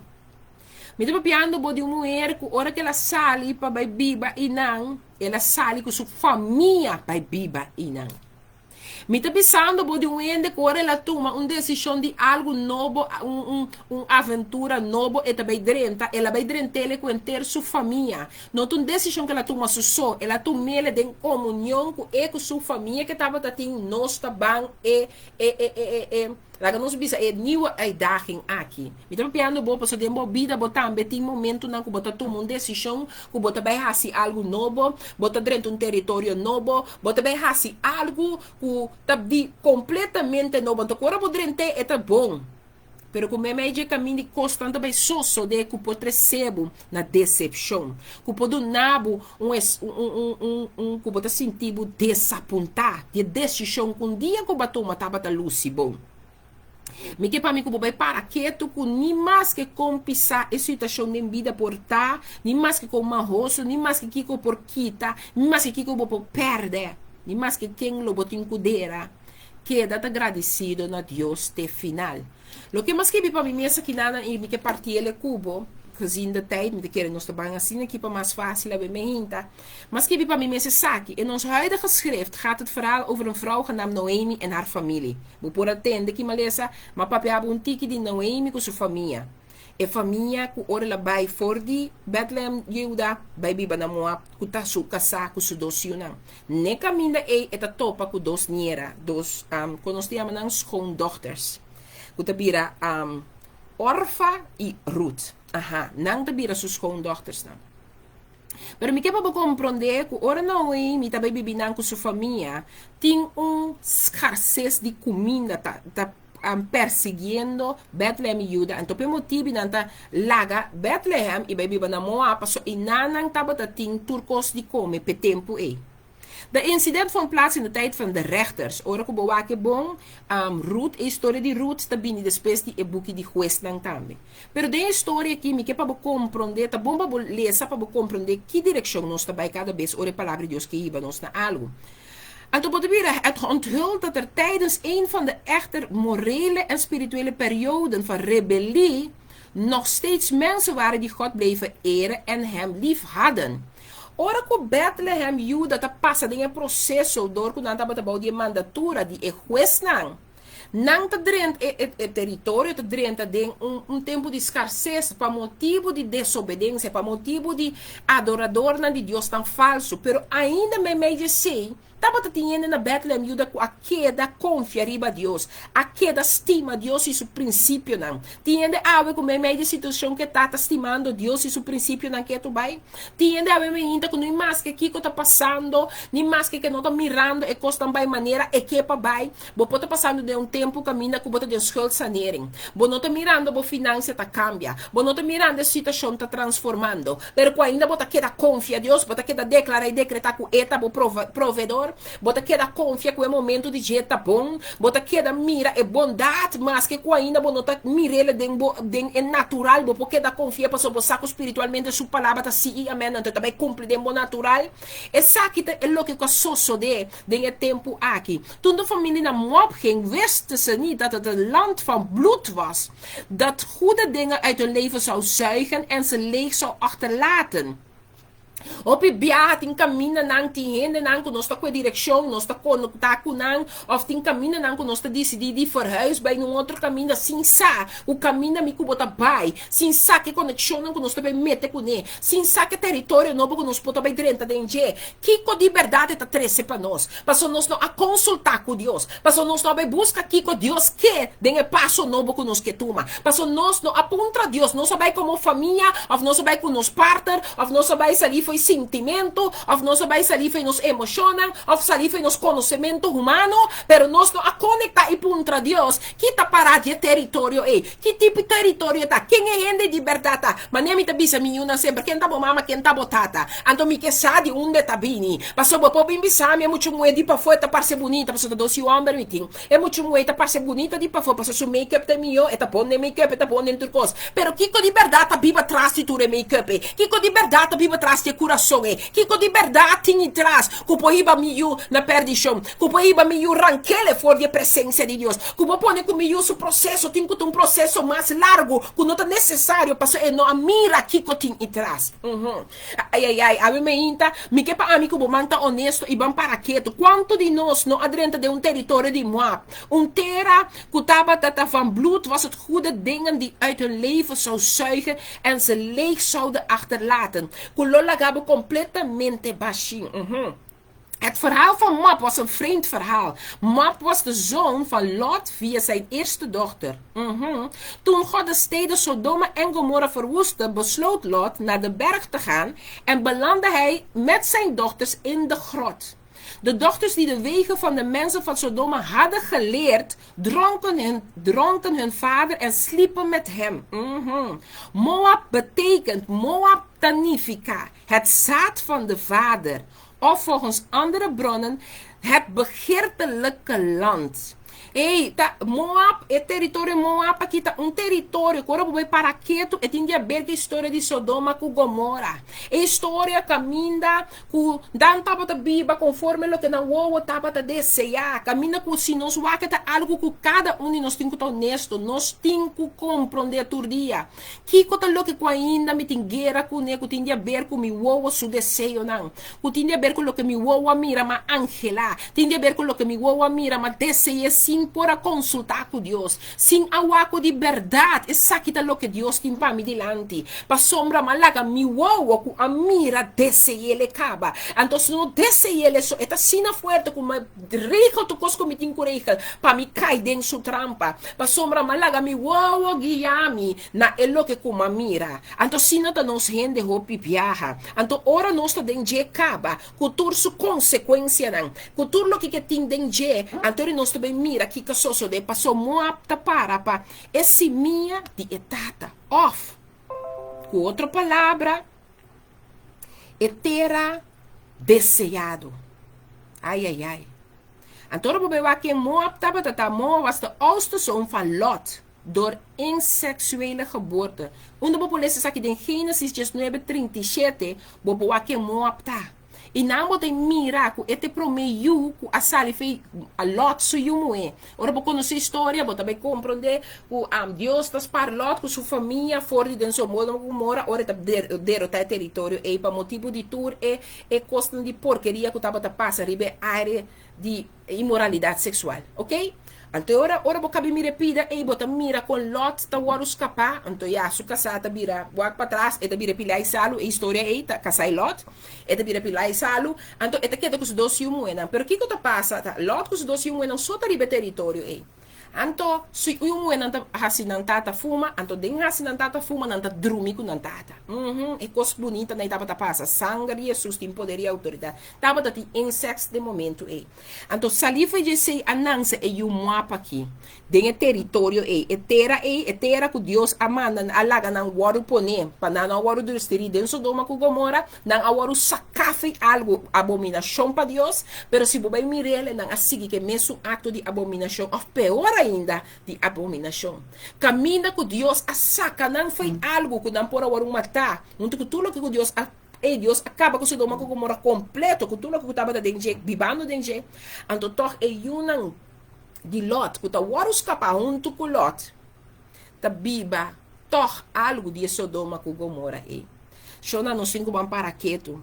Mi ta papiando bo di un muher ku ora ku el a sali pa bai biba einan, el a sali ku su famia bai biba einan. Mi ta bisando bo di un hende ku ora el a tuma un desishon di algu nobo, un, un, un aventura nobo, e ta bai drenta, el a bai drent'el ku henter su famia. No ta un desishon ku el a tuma su so, el a tum'el den komunion ku e ku su famia ke tabata tin, nos ta ban e, e, e, e, e, e, laga nos bisa e nieuwe uitdaging aki. Mi ta papiando bo pasobra den bo bida bo tambe tin momentunan ku bo ta tuma un desishon ku bo ta bai hasi algu nobo, bo ta drenta un teritorio nobo, bo ta bai hasi algu ku ta di kompletamente nobo. Anto ku ora bo drent'é e ta bon, pero ku meimei dje kamin di kosnan ta bai sosodé ku por trese bo na desepshon, ku por duna bo un un un un ku bo ta sinti bo desapuntá di e desishon ku un dia ku bo a tuma tabata lusi bon. Mi ke pa mi ku bo bai para ketu ku ni maske kon pisá e situashon den bida por ta, ni maske kon mahoso, ni maske kiko por kita, ni maske kiko bo por pèrdè, ni maske ken lo bo tin ku dera, keda ta gradisido na Dios te final. Loke mi a skibi pa mi mes akinan i mi ke partiel e ku bo, gezien de tijd, mi ta kere nos ta ban asina aki pa mas fásil awe mi hinta. Ma skibi pa mi mes esaki, In ons huidige schrift gaat het verhaal over een vrouw genaamd Noemi en haar familie. Bo por a tende ki malesa, ma papia bo un tiki di Noemi ku su famia. E famia ku ora el a bai for di Bethlehem, Juda, bai biba na Moab ku ta su kasá ku su dos yunan. N'e kaminda ei e ta topa ku dos niera, dos, kon nos ta yama nan, schoondochters, ku ta bira Orfa i Ruth. Aha, nan ta bira su schoondochtersnan. Pero mi ke pa bo komprondé ku ora Noemi ta bai bibi nan ku su famia, tin un skarses di kuminda ta ta persiguiendo Bètlehem i Juda. Anto p'e motibu nan ta laga Bètlehem i bai biba na Moab, pasobra einan nan tabata tin tur kos di kome p'e tempu ei. De incident vond plaats in de tijd van de rechters. Ora ku bo wak e bon, Ruth, e historia di Ruth ta bini despues di e buki di Huesnan tambe. Pero den e historia aki mi ke pa bo komprondé, ta bon pa bo lesa pa bo komprondé ki direkshon nos ta bai kada bes ora e Palabra di Dios ke hiba nos na algu. Anto bo ta bira, het onthult dat er tijdens een van de echter morele en spirituele perioden van rebelie nog steeds mensen waren die God bleven eren en hem liefhadden. Ora ku Bethlehem, Juda ta pasa den e proseso dor ku nan tabata bou di e mandatura di e huesnan, nan ta drenta e e teritorio ta drenta den un un tempu di skarses pa motibu di desobedensia, pa motibu di adoradornan di diosnan falsu. Pero ainda meimei di esei, Tabata tin hende na Bethlehem, Juda ku a keda konfia riba Dios, a keda stima Dios i su prinsipionan. Tin hende awe ku meimei di situashon ku e ta, ta stimando Dios i su prinsipionan ketu bai. Tin hende awe meinta ku no i maske kiko ta pasando, ni maske ke no ta mirando e kosnan bai manera e ke pa bai. Bo por ta pasando den un tempu kaminda ku bo ta den schuldsanering. Bo no ta mirando bo finansia ta kambia. Bo no ta mirando e situashon ta transformando. Pero ku ainda bo ta keda konfia Dios, bo ta keda deklará i dekretá ku E ta bo Provedor, bo ta keda konfia ku e momentu di dje ta bon, bo ta keda mira e bondat maske ku ainda bo no ta mir'el den bo den e natural, bo por keda konfia pasobra bo sa ku spiritualmente Su palabra ta sí i amèn, anto e ta bai kumpli den bo natural. Esaki ta e loke ku a sosodé den e tempu aki. Toen de familie naar Moab ging, wisten ze niet dat het een land van bloed was, dat goede dingen uit hun leven zou zuigen en ze leeg zou achterlaten. Hopi biaha tin kamindanan, tin hendenan ku nos ta kue direkshon, nos ta konektá ku nan, òf tin kamindanan ku nos ta disidí di verhuis bai na un otro kaminda sin sa ku kaminda mi ku bo ta bai, sin sa ke konekshonnan ku nos ta bai mete kuné, sin sa ke teritorio nobo ku nos por ta bai drenta den dje. Kiko di bèrdat e ta trese pa nos? Pasobra nos no a konsultá ku Dios. Pasobra nos no a bai buska kiko Dios ke den e paso nobo ku nos ke tuma. Pasobra nos no a puntra Dios. Nos a bai komo famia, òf nos a bai ku nos partner, òf nos a bai salí fo'i sintimentu, òf nos a bai salí fo'i nos emoshonnan, òf salí fo'i nos konosementu humano, pero nos no a konektá i puntra Dios, Ki ta pará di e teritorio ei? Ki tipo di teritorio ta? Ken e hende di bèrdat ta? Manera mi ta bisa mi yunan semper, Ken ta bo mama, ken ta bo tata? Anto mi ke sa di unda e ta bini. Pasobra bo por bin bisa mi e mucha muhé di pafó e ta parse bunita, pasobra ta dos yu hòmber mi tin. E mucha muhé ta parse bunita di pafó pasobra su make-up ta e mihó, e ta bon den make-up, e ta bon den tur kos. Pero kiko di bèrdat ta biba tras di tur e make-up ei? Kiko di bèrdat ta biba tras di e kurason ei? Kiko di bèrdat tin atras ku por hiba mi yu na pèrdishon, ku por hiba mi yu rank'el for di e presensia di Dios, ku por pone ku mi yu su proseso tin ku ta un proseso mas largu ku no ta nesesario pasobra e no a mira kiko tin atras? Ai ai ai, awe meinta, mi ke pa ami ku bo man ta onesto i ban para ketu. Kuantu di nos no a drenta den un teritorio di Moab, un tera ku tabata ta van bloed was het goede dingen die uit hun leven zou zuigen en ze leeg zouden achterlaten, ku lo laga bo kompletamente bashí. Het verhaal van Moab was een vreemd verhaal. Moab was de zoon van Lot via zijn eerste dochter. Toen God de steden Sodoma en Gomorra verwoestte, besloot Lot naar de berg te gaan en belandde hij met zijn dochters in de grot. De dochters die de wegen van de mensen van Sodoma hadden geleerd, dronken hun vader en sliepen met hem. Moab betekent, Moab ta nifiká, het zaad van de vader. Of volgens andere bronnen, het begeertelijke land. Ei, ta, Moab, e teritorio Moab aki ta un teritorio, ku ora bo para ketu, e tin di aber ku historia di Sodoma ku Gomora. E historia kaminda ku nan tabata biba konforme loke nan wowo tabata deseá. Kaminda ku si nos wak ta algu ku kada un di nos tin ku ta honesto, nos tin ku komprondé tur dia. Kiko ta loke ku ainda mi tin guera kuné, ku tin di aber ku mi wowo su deseonan, ku tin di aber ku loke mi wowo a mira m'a anhelá, tin di aber ku loke mi wowo a mira m'a deseá sin por a konsultá ku Dios, sin a wak ku di bèrdat esaki ta loke Dios tin pa mi dilanti. Pasobra m'a laga mi wowo ku a mira dese'é kaba. Anto si no dese'é so, e ta asina fuerte ku m'a regel tur kos ku mi tin ku regel pa mi kai den su trampa. Pasobra m'a laga mi wowo guia mi na e loke ku m'a mira. Anto asina ta nos hende hopi biaha. Anto ora nos ta den dje kaba, ku tur su konsekuensianan, ku tur loke ku tin den dje, anto nos ta bin mira kiko a sosodé. Paso Moab ta para pa e simia di e tata. Òf, ku otro palabra, e tera deseado. Ai, ai, ai. Anto ora bo wak ku Moab tabata ta Moab was de oudste zoon van Lot door inseksuele geboorte. Unda bo por lesa esaki den Génesis 19:37, bo por wak Moab ta. I nan bo ta mira ku e ta e promé yu ku a sali for di Lot su yu muhé. Ora bo konosé historia, bo tambe komprondé ku Dios ta spar Lot ku su famia for di den Sodoma ku Gomora, ora ta derotá e teritorio ei pa motibu di tur e kosnan di porkeria ku tabata pasa riba e área di inmoralidat seksual. Ok? Anto ora bo kaba mira pida, ei bo ta mira kon Lot ta wòrdu skapá, anto ya su kasá ta bira wak patras, e ta bira pilá i salu, e historia ei ta kasá i Lot, e ta bira pilá i salu, anto e ta keda ku su dos yu muhénan. Pero kiko ta pasa? Ta Lot ku su dos yu muhénan so ta riba e teritorio ei. Anto su yu muhénan ta hasi nan tata fuma, anto den hasi nan tata fuma, nan ta drumi ku nan tata. E kos bunita nan tabata pasa. Sanger di Hesus tin poder i outoridat. Tabata tin incest den momento ei. Anto sali for di esei a nanse e yu Moab aki, den e teritorio ei, e tera ei, e tera ku Dios a manda a laga nan wòrdu poné, pa nan no a wòrdu destruí den Sodoma ku Gomora, nan a wòrdu saká for di algu abominashon pa Dios, pero si bo bai mir'el, nan a sigui ku e mesun akto di abominashon, òf peor ainda, di abominashon. Kaminda ku Dios a saka nan for di algu ku nan por a wòrdu matá, huntu ku tur loke ku Dios a Ei, Dios a kaba ku Sodoma ku Gomora kompleto, ku tur loke ku tabata den dje, bibando den dje. Anto tòg e yunan di Lòt, ku ta wòrdu skapá huntu ku Lòt, ta biba tòg algu di e Sodoma ku Gomora ei. Shona, nos tin ku ban para ketu.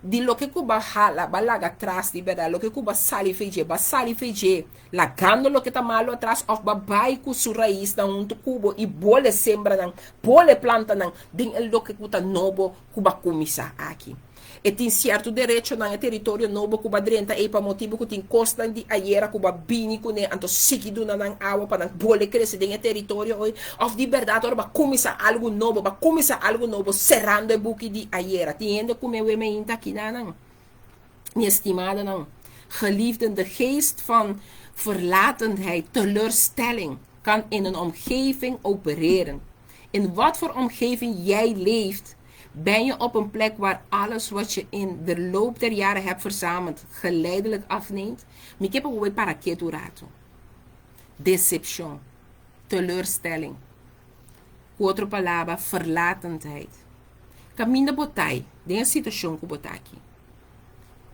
Di loke ku b'a hala, b'a laga atras di bèrdat, loke ku b'a sali for dje, b'a sali for dje, lagando loke ta malu atras òf b'a bai ku su raisnan huntu ku bo i bole sembranan, bole plantanan den e loke ku ta nobo ku b'a kuminsá aki. E tin sierto derechonan e teritorio nobo ku b'a drenta ei pa motibu ku tin kosnan di ayera ku b'a bini kuné, anto sigui duna nan awa pa nan bole krese den e teritorio oy. Òf di bèrdat ora b'a kuminsá algu nobo, b'a kuminsá algu nobo serando e buki di ayera. Tin hende ku mi weme inta akinanan, mi estimadonan, geliefden, de geest van verlatenheid, teleurstelling kan in een omgeving opereren. In wat voor omgeving jij leeft, ben je op een plek waar alles wat je in de loop der jaren hebt verzameld geleidelijk afneemt? Mi ke pa bo para ketu ratu. Decepcion, teleurstelling. Ku otro palabra, verlatendheid. Kaminda bo ta ei, den e situashon ku bo ta aki.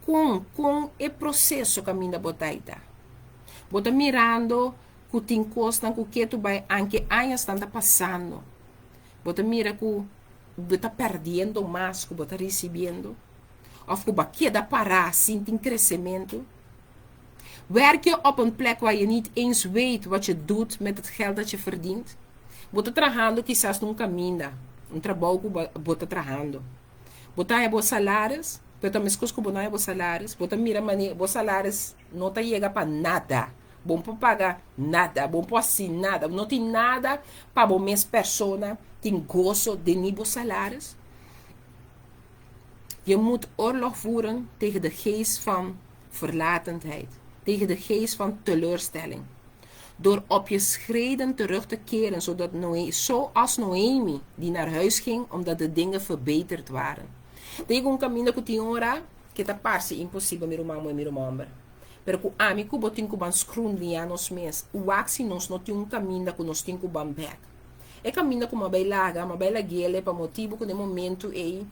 Kon, kon e proseso kaminda bo ta ei ta? Bo ta mirando ku tin kosnan ku ketu bai anke añasnan ta pasando. Bo ta mira ku bo ta pèrdiendo mas ku bo ta risibiendo? Òf ku bo a keda pará sin tin kresementu? Werk je op een plek waar je niet eens weet wat je doet met het geld dat je verdient? Bo ta trahando kisas na un kaminda, un trabou ku bo ta trahando. Bo ta haña bo salaris, pero ta meskos ku bo no haña bo salaris. Bo ta mira manera bo salaris no ta yega pa nada. Bo no por paga nada, bo no por hasi nada, no tin nada pa bo mes persona tin goso den ni bo salaris. Je moet oorlog voeren tegen de geest van verlatendheid, tegen de geest van teleurstelling. Door op je schreden terug te keren, zodat Noe, zoals Noemi, die naar huis ging omdat de dingen verbeterd waren. Tin un kaminda ku tin ora ku ta parse imposibel, mi ruman muhé, mi ruman hòmber. Pero ku ami ku bo tin ku ban skrundiñá nos mes, wak si nos no tin un kaminda ku nos tin ku ban bèk. E kaminda ku mi a bai laga, mi a bai lag'el pa motibu ku na e momentu ei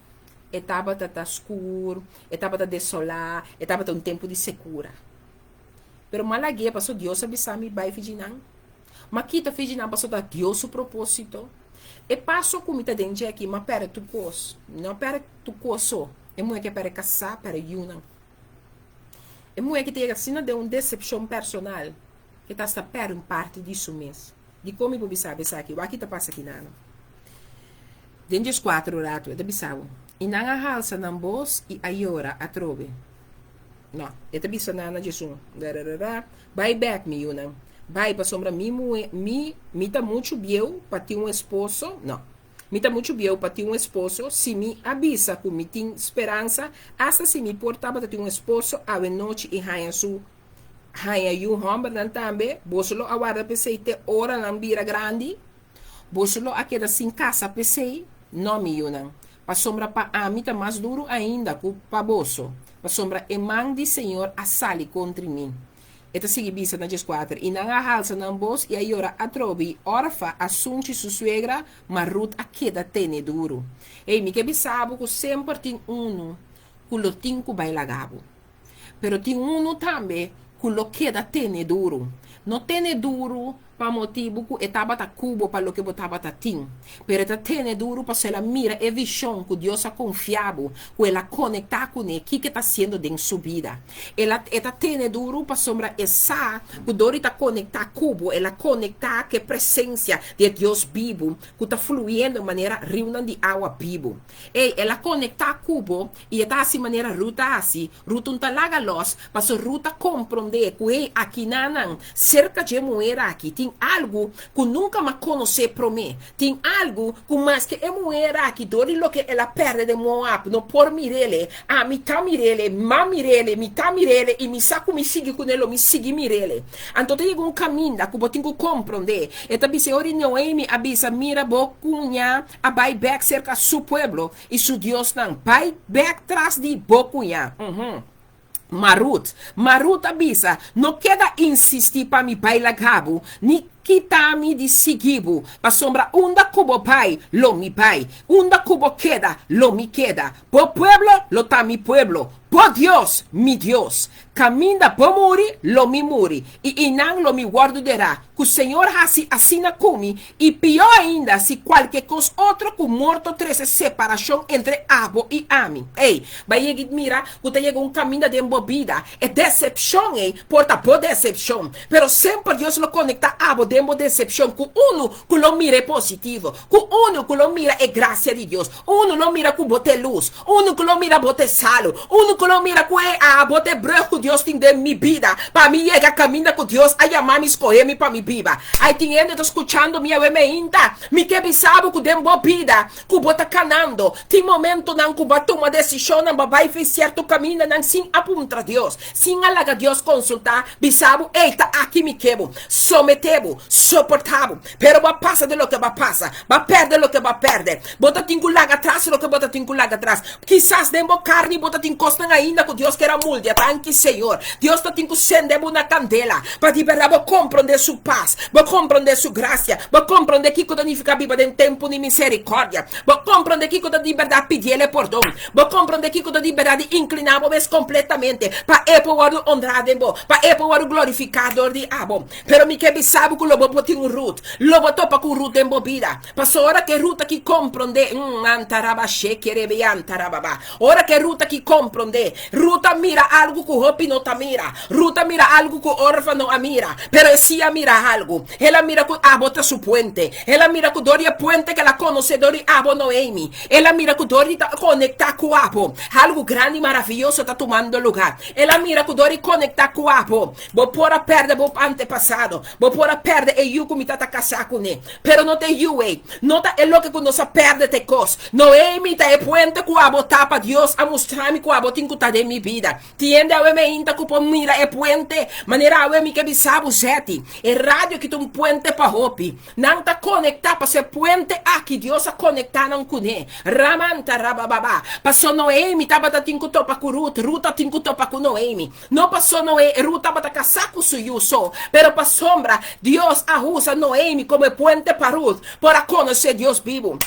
e tabata ta skur, e tabata desolá, e tabata un tempu di sekura. Pero mi a lag'é pasobra Dios a bisa mi bai fijinan. Mi a kita fijinan pasobra ta Dios su propósito. E paso ku mi ta den dje aki, mi a pèrdè tur kos. Mi no a pèrdè tur kos so. E muhé ke a pèrdè kasá, pèrdè yunan. E muhé ki ta yega asina den un desepshon personal, ke ta asta pèrdè un parti di su mes. Dikon mi por bisa bo esaki? Wak ki ta pasa kinan. Den dieskuater ratu e ta bisa bo, I nan a halsa nan bos i a yora atrobe. No, e ta bisa nan na diesun, Rararara, bai bèk, mi yunan, bai, pasobra mi muhé, mi, mi ta muchu bieu pa tin un esposo, no, mi ta muchu bieu pa tin un esposo, si mi a bisa ku mi tin speransa, asta si mi por tabata tin un esposo awe nochi i haña su haña yu hòmbernan tambe, boso lo a warda p'esei te ora nan bira grandi? Boso lo a keda sin kasa p'esei? No, mi yunan, pasobra pa ami ta mas duru ainda ku pa boso, pasobra e man di señor a sali kontri mi. E ta sigui bisa na dieskuater, I nan a halsa nan bos i a yora atrobe, i Orfa a sunchi su suegra, ma Rut a keda tene duru. Ei, mi ke bisa bo ku semper tin unu ku lo tin ku bai laga bo. Pero tin unu tambe ku lo keda tene duru. No tene duru pa motibu ku e tabata ku bo pa loke bo tabata tin, pero e ta tene duru pasobra el a mira e vishon ku Dios a konfia bo, ku el a konektá kuné, kiko e ta hasiendo den su bida. El a e ta tene duru pasobra e sa ku dor di ta konektá ku bo, el a konektá ku e presensia di e Dios bibu ku ta fluyendo manera riunan di awa bibu. Ey, el a konektá ku bo I e ta hasi manera Rut a hasi. Rut un ta laga los, paso Rut a komprondé ku ei akinanan, serka dje muher aki, tin algu ku nunka m'a konosé promé. Tin algu ku maske e muher aki, dor di loke el a pèrdè den Moab, no por mir'el, ami ta mir'el, m'a mir'el, mi ta mir'el i mi sa ku mi sigui kuné lo mi sigui mir'el. Anto ta yega un kaminda ku bo tin ku komprondé. E ta bisa e ora Noemi a bisa, Mira bo kuña a bai bèk serka su pueblo, I su diosnan bai bek tras di bo cuña. Uhum. Ma Rut, ma Rut a bisa, No keda insisti pa mi bai laga bo, ni kita mi di sigui bo, pasobra unda cu bo bai, lo mi bai, unda cu bo keda, lo mi keda. Bo pueblo lo ta mi pueblo, bo Dios, mi Dios. Caminda bo muri, lo mi muri, i einan lo mi wordo derá. Cu Señor haci asina cu mi, i pió ainda si cualke cos otro cu morto trece separacion entre abo i ami. Ey, bai yega i mira cu ta yega un caminda den bo bida. E decepcion ey por ta bo decepcion, pero semper Dios lo conecta abo den bo decepcion cu unu cu lo mira e positivo, cu unu cu lo mira e gracia di Dios, unu lo mira cu bo ta e luz, Unu ku lo mira bo ta e salu. Unu ku lo mira ku e abo ta e brug ku Dios tin den mi bida pa mi yega kaminda ku Dios a yama mi skohe mi pa mi biba. Ai tin hende ta skuchando mi awe meinta. Mi ke bisa bo ku den bo bida ku bo ta kanando tin momentonan ku bo a tuma desishonnan bo a bai fi sierto kamindanan sin a puntra Dios, sin a laga Dios konsultá, bisa bo, Ey ta aki mi ke bo. Someté bo, soportá bo. Pero bo a pasa den loke bo a pasa. Bo a pèrdè loke bo a pèrdè. Bo ta tin ku laga atras loke bo ta tin ku laga atras. Kisas den bo karni bo ta tin kosnan. kosnan ainda ku Dios kier a moldia. Danki Señor. Dios ta tin ku sende bo na kandela pa di bèrdat bo komprondé su pas, bo komprondé su grasia, bo komprondé kiko ta nifiká biba den tempu di miserikòrdia, bo komprondé kiko ta di bèrdat pidiel e pordon, bo komprondé kiko ta di bèrdat di inkliná bo mes kompletamente pa e por wòrdu onrá den bo, pa e por wòrdu glorifiká dor di abo. Pero mi ke bisa bo ku lo bo por tin un Rut. Lo bo topa ku un Rut den bo bida. Pasobra ora ku e Rut aki komprondé, mm, antaraba shekerebe antarababa. Ora ku e Rut aki komprondé, Rut a mira algu ku hopi no ta mira. Rut a mira algu ku Orfa no a mira. Pero e sí a mira algu. El a mira ku abo ta su puente. El a mira ku dor di e puente ku el a konosé dor di abo, Noemi. El a mira ku dor di ta konektá ku abo, algu grandi i maravioso ta tumando lugá. El a mira ku dor di konektá ku abo, Bo por a pèrdè bo antepasado. Bo por a pèrdè e yu ku mi tata kasá kuné. Pero no ta e yu ei. No ta e loke ku nos a pèrdè ta e kos. Noemi ta e puente ku abo ta pa Dios a mustra mi ku abo tin ku ta den mi bida. Tin hende awe meinta ku por mira e puente manera awe mi ke bisa bo Zeti. E radio aki ta un puente pa hopi. Nan ta konektá pasobra e puente aki Dios a konektá nan kuné. Ramanta rabababa. Pasobra Noemi tabata tin ku topa ku Rut, Rut a tin ku topa ku Noemi. No paso Noe, Rut tabata kasá ku su yu so, pero pasobra Dios a usa Noemi komo e puente pa Rut por a konosé Dios bibu.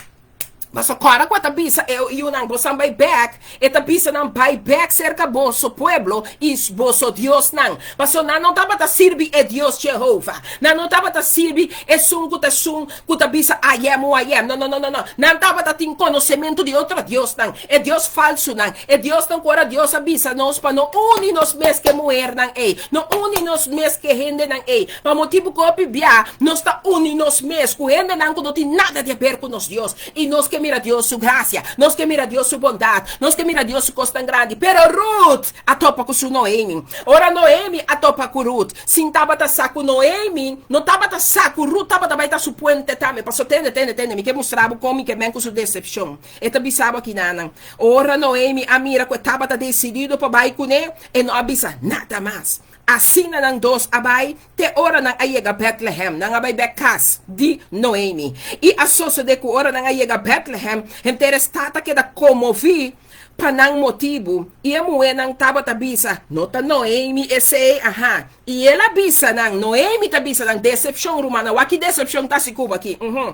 Paso kòrda ku e ta bisa e yunan, Bosan bai bèk, e ta bisa nan, Bai bèk serka boso pueblo i boso diosnan. Paso nan no tabata sirbi e Dios Jehova. Nan no tabata sirbi esun ku ta esun ku ta bisa I am who I am. No, no, no, no, no. Nan tabata tin konosementu di otro diosnan. E dios falsunan, e diosnan ku ora Dios a bisa nos pa no uni nos mes ku e muhernan ei, no uni nos mes ku e hendenan ei, pa motibu ku hopi bia nos ta uni nos mes ku hendenan ku no tin nada di haber ku nos Dios, i nos ke mira Dios su grasia, nos ke mira Dios su bondat, nos ke mira Dios su kosnan grandi. Pero Rut a topa ku su Noemi. Ora Noemi a topa ku Rut, sin tabata sa ku Noemi no tabata sa ku Rut tabata bai ta su puente tambe. Pasobra tende, tende, tende, mi ke mustra bo kon mi ke men ku su desepshon. E ta bisa bo akinanan. Ora Noemi a mira ku e tabata desidido pa bai kuné, e no a bisa nada mas. Asina nan dos a bai te ora nan a yega Bètlehèm. Nan a bai bèk kas di Noemi. I a sosodé ku ora nan a yega Bètlehèm, henter e stat a keda konmoví pa nan motibu, i e muhénan tabata bisa, No ta Noemi esei? Aha. I el a bisa nan, Noemi ta bisa nan, Desepshon, rumannan, wak ki desepshon ta hasi ku bo aki. Uhum.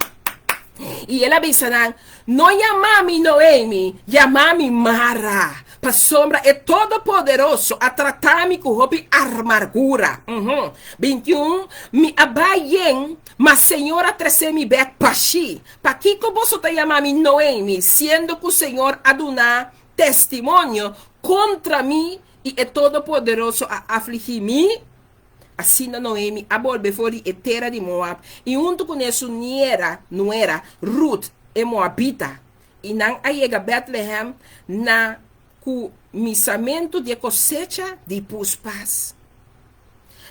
I el a bisa nan, No yama mi Noemi, yama mi Mara, pasobra e Todopoderoso a trata mi ku hopi armargura. Uhum. 21, Mi a bai yen, ma Señor a trese mi bèk bashí. Pakiko boso ta yama mi Noemi, siendo ku Señor a duna testimonio kontra mi i e Todopoderoso a afligí mi? Asina Noemi a bolbe for di e tera di Moab i huntu kuné su niera, nuera, Rut, e moabita, i nan a yega Bètlehèm na kuminsamentu di e kosecha di puspas.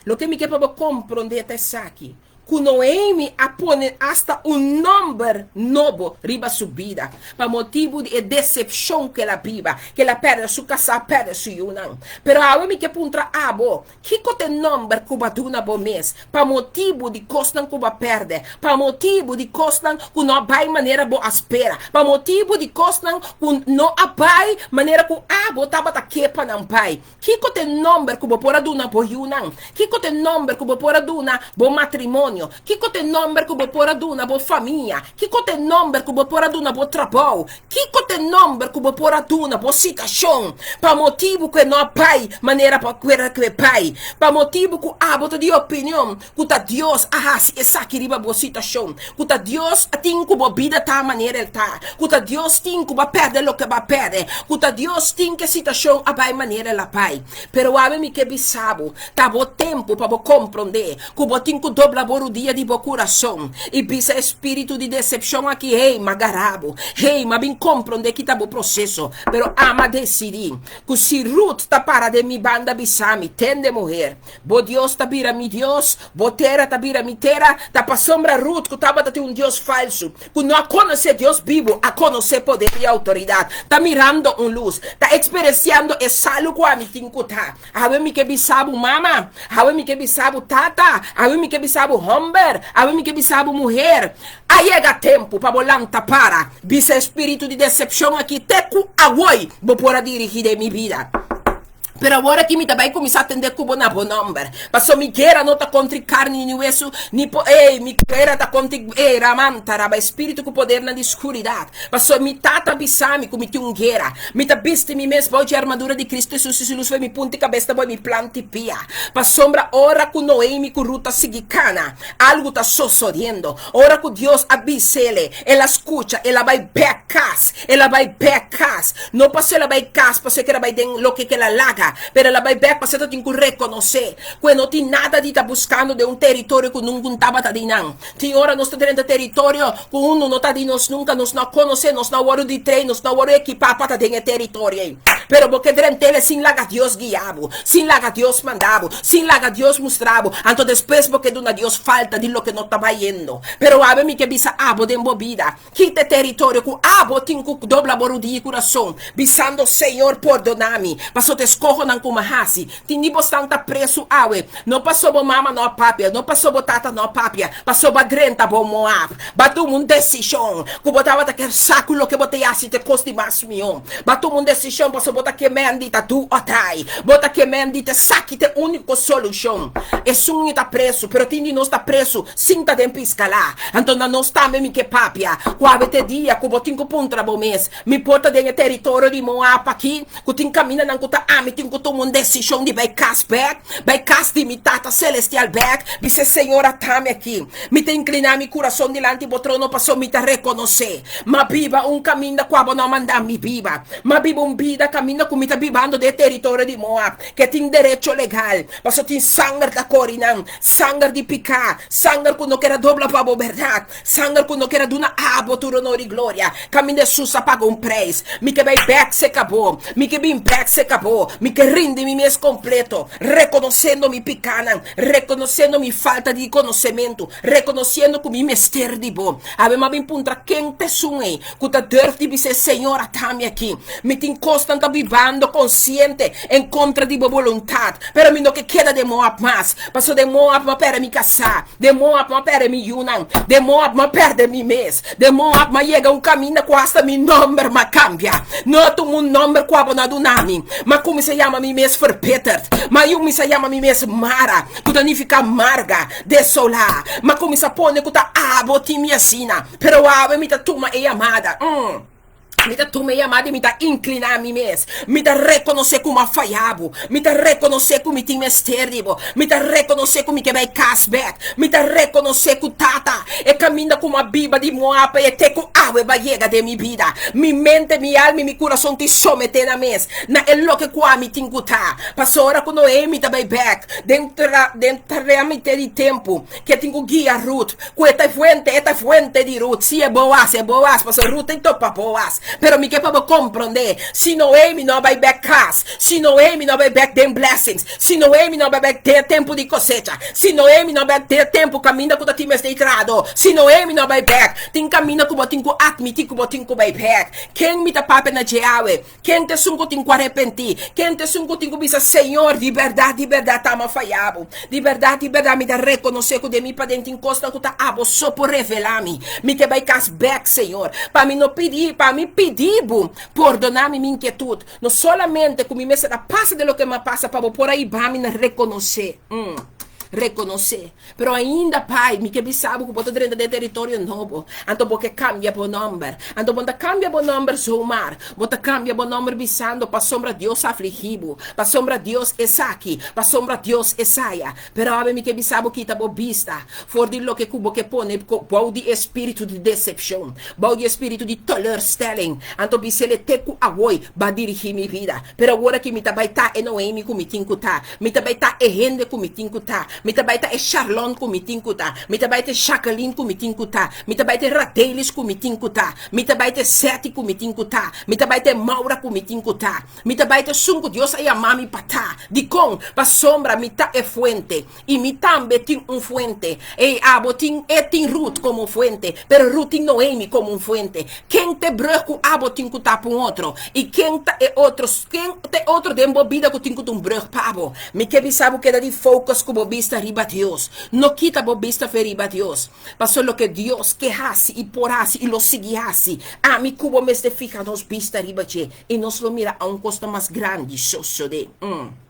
Loke mi ke pa bo komprondé ta esaki, ku Noemi a pone asta un nòmber nobo riba su bida pa motibu di e desepshon ku el a biba, ku el a pèrdè su kasá, pèrdè su yunan. Pero awe mi ke puntra abo, kiko ta e nòmber ku bo a duna bo mes pa motibu di kosnan ku bo a pèrdè, pa motibu di kosnan ku no a bai manera bo a spera, pa motibu di kosnan ku no a bai manera ku abo tabata ke pa nan bai? Kiko ta e nòmber ku bo por a duna bo yunan? Kiko ta e nòmber ku bo por a duna bo matrimonio? Kiko ta e nòmber ku bo por a duna bo famia? Kiko ta e nòmber ku bo por a duna bo trabou? Kiko ta e nòmber ku bo por a duna bo situashon? Pa motibu ku e no a bai manera bo a kuera ku e bai. Pa motibu ku abo ta di opinion ku ta Dios a hasi esaki riba bo situashon, ku ta Dios a tin ku bo bida ta manera el ta, ku ta Dios tin ku bo a pèrdè loke bo a pèrdè, ku ta Dios tin ku e situashon a bai manera el a bai. Pero awe mi ke bisa bo, ta bo tempu pa bo komprondé ku bo tin ku dobla bo rudia di bo kurason i bisa e spiritu di desepshon aki, Hey, m'a gara bo. Hey, m'a bin komprondé ki ta bo proseso, pero am'a desidí ku si Ruth ta para den mi banda bisa mi, Tende muher, Bo Dios ta bira mi Dios, bo tera ta bira mi tera. Ta pasobra Rut, ku tabata tin un dios falsu, ku no a konosé Dios bibu, a konosé poder i outoridat, ta mirando un lus, ta eksperensiando e salu ku ami tin ku ta. Awe mi ke bisa bo mama, awe mi ke bisa bo tata, awe mi ke bisa bo hòmber. Homber, awe mi ke bisa bo muher, a yega tempu pa bo lanta para, bisa e spiritu di decepcion aki te ku awoi bo por a dirigi den mi bida. Pero awor aki mi ta bai kuminsá atendé ku bo na bo nòmber. Pasobra mi guera no ta kontri karni ni wesu, ni po, ey, mi guera ta kontri, ey, ramanta, raba, espíritu ku podernan di skuridat. Pasobra mi Tata a bisa mi ku mi tin un guera. Mi ta bisti mi mes bou dje armadura di Kristu Hesus i su lus for mi punti kabes ta bou mi planti pia. Pasobra ora ku Noemi ku Rut ta sigui kana, algu ta sosodiendo. Ora ku Dios a bis'ele, el a skucha, el a bai bèk kas. El a bai bèk kas. No pasobra el a bai kas pasobra e keda bai den loke ku el a laga, pero el a bai bèk pasobra e ta tin ku rekonosé ku e no tin nada di ta buskando den un teritorio ku nungun tabata di nan. Tin ora nos ta drenta teritorio ku unu no ta di nos nunka, nos no a konosé, nos no a wòrdu di train, nos no a wòrdu ekipá pa ta den e teritorio ei. Pero bo ke drent'el sin laga Dios guia bo, sin laga Dios manda bo, sin laga Dios mustra bo, anto despues bo ke duna Dios falta di loke no ta bayendo. Pero awe mi ke bisa abo den bo bida, Kita e teritorio ku abo tin ku dobla bo rudia i kurason, bisando, Señor, pordona mi, pasobra ta e skohonan ku mi a hasi. Tin di bosnan ta presu awe, no pasobra bo mama no a papia, no pasobra bo tata no a papia, pasobra bo a drenta bo Moab. Bo a tuma un desishon ku bo tabata kier sa ku loke bo ta hasi ta e kos di mas mihó. Bo a tuma un desishon pasobra bo ta ke men di ta do or die. Bo ta ke men di ta esaki ta e úniko solushon. Esun i ta presu, pero tin di nos ta presu sin ta den piskalá. Anto na nos tambe mi ke papia, ku awe ta e dia ku bo tin ku puntra bo mes, Mi por ta den e teritorio di Moab aki, ku tin kamindanan ku ta ami tin ku tuma un desishon di bai kas bèk, bai kas di mi Tata Selestial bèk, bis'é, Señor, atami aki. Mi ta inkliná mi kurason dilanti bo trono pasobra mi ta rekonosé m'a biba un kaminda ku abo no a manda mi biba. M'a biba un bida kaminda ku mi ta bibando den e teritorio di Moab, ke tin derecho legal, pasobra tin sanger ta kori nan, sanger di piká, sanger ku no ker a dobla pa bo bèrdat. Sanger ku no ker a duna abo tur honor i gloria. Kaminda Hesus a paga un preis. Mi ke bai bèk serka bo. Mi ke bin bèk serka bo. Mi ke rindi mi mes kompleto, rekonosendo mi pikanan, rekonosendo mi falta di konosementu, rekonosiendo ku mi mester di bo. Awe mi a bin puntra ken ta esun ei ku ta durf di bis'é, Señor, ata mi aki. Mi tin kosnan ta bibando konsiente en kontra di bo boluntat, pero mi no ke keda den Moab mas, pasobra den Moab mi a pèrdè mi kasá. Den Moab m'a pèrdè mi yunan, den Moab m'a pèrdè mi mes, den Moab m'a yega un kaminda ku asta mi nòmber m'a kambia. No a tuma un nòmber ku abo no a duna mi. M'a kuminsá yama mi mes Verbitterd. M'a yuminsá yama mi mes Mara, ku ta nifiká marga, desolá. M'a kuminsá pone ku ta abo tin mi asina, pero awe mi ta tuma e yamada. Mi ta tuma e yamada i mi ta inkliná mi mes. Mi ta rekonosé ku mi a fayá bo. Mi ta rekonosé ku mi tin mester di bo. Mi ta rekonosé ku mi ke bai kas bèk. Mi ta rekonosé ku Tata, e kaminda ku mi a biba di Moab e te ku awe bo a yega den mi bida. Mi mente, mi alma i mi kurason tin someté nan mes na e loke ku ami tin ku ta. Pasobra ora ku Noemi ta bai bèk den den trámite di tempu, Ke tin ku guia Ruth, ku e ta e fuente, e ta e fuente di Ruth. Si e Boaz, e Boaz, pasobra Ruth tin topa Boaz. Pero mi ke pa bo komprondé, si Noemi no a bai bèk kas, si Noemi no a bai bèk den blessings, si Noemi no a bai bèk den e tempu di kosecha, si Noemi no a bai den e tempu kaminda ku ta tin mester di trahadó, si Noemi no a bai bèk, tin kaminda ku bo tin ku atmití ku bo tin ku bai bèk. Ken mi ta papia na dje awe? Ken ta esun ku tin ku arepentí? Ken ta esun ku tin ku bisa, Señor, di bèrdat, di bèrdat ta mi a fayá bo. Di bèrdat, di bèrdat mi ta rekonosé ku den mi paden tin kosnan ku ta abo so por revelá mi. Mi ke bai kas bèk, Señor, pa mi no pidi, pa mi pidi bo pordoná mi mi inkietut. No solamente ku mi mester a pasa den loke mi a pasa pa bo por a hiba mi na rekonosé. Rekonosé. Pero ainda, Pai, mi ke bisa bo ku bo ta drenta den teritorio nobo, anto bo ke kambia bo nòmber. Anto bo no ta kambia bo nòmber zomaar, bo ta kambia bo nòmber bisando, Pasobra Dios a afligí bo, pasobra Dios esaki, pasobra Dios esaya. Pero awe mi ke bisa bo kita bo bista for di loke ku bo ke pone bou di e spiritu di desepshon, bou di e spiritu di teleurstelling, anto bis'el te ku awoi bo a dirigí mi bida. Pero awor aki mi ta bai ta e Noemi ku mi tin ku ta. Mi ta bai ta e hende ku mi tin ku ta. Mi ta bai ta e Sharlon ku mi tin ku ta. Mi ta bai ta e Jacqueline ku mi tin ku ta. Mi ta bai ta e Radelis ku mi tin ku ta. Mi ta bai ta e Seti ku mi tin ku ta. Mi ta bai ta e Maura ku mi tin ku ta. Mi ta bai ta esun ku Dios a yama mi pa ta. Dikon? Pasobra mi ta e fuente. I mi tambe tin un fuente. Ey, abo tin, e tin Ruth komo fuente, pero Ruth tin Noemi komo un fuente. Ken ta e brug ku abo tin ku tapa un otro? I ken ta e otro, ken ta e otro den bo bida ku tin ku ta un brug pa bo? Mi ke bisa bo keda di focus ku bo bista. bista riba Dios. No kita bo bista fe riba Dios. Paso loke Dios ke hasi i por hasi i lo sigui hasi, ami ku bo mester fiha nos bista riba dje i nos lo mira aun kos ta mas grandi sosodé. Mm.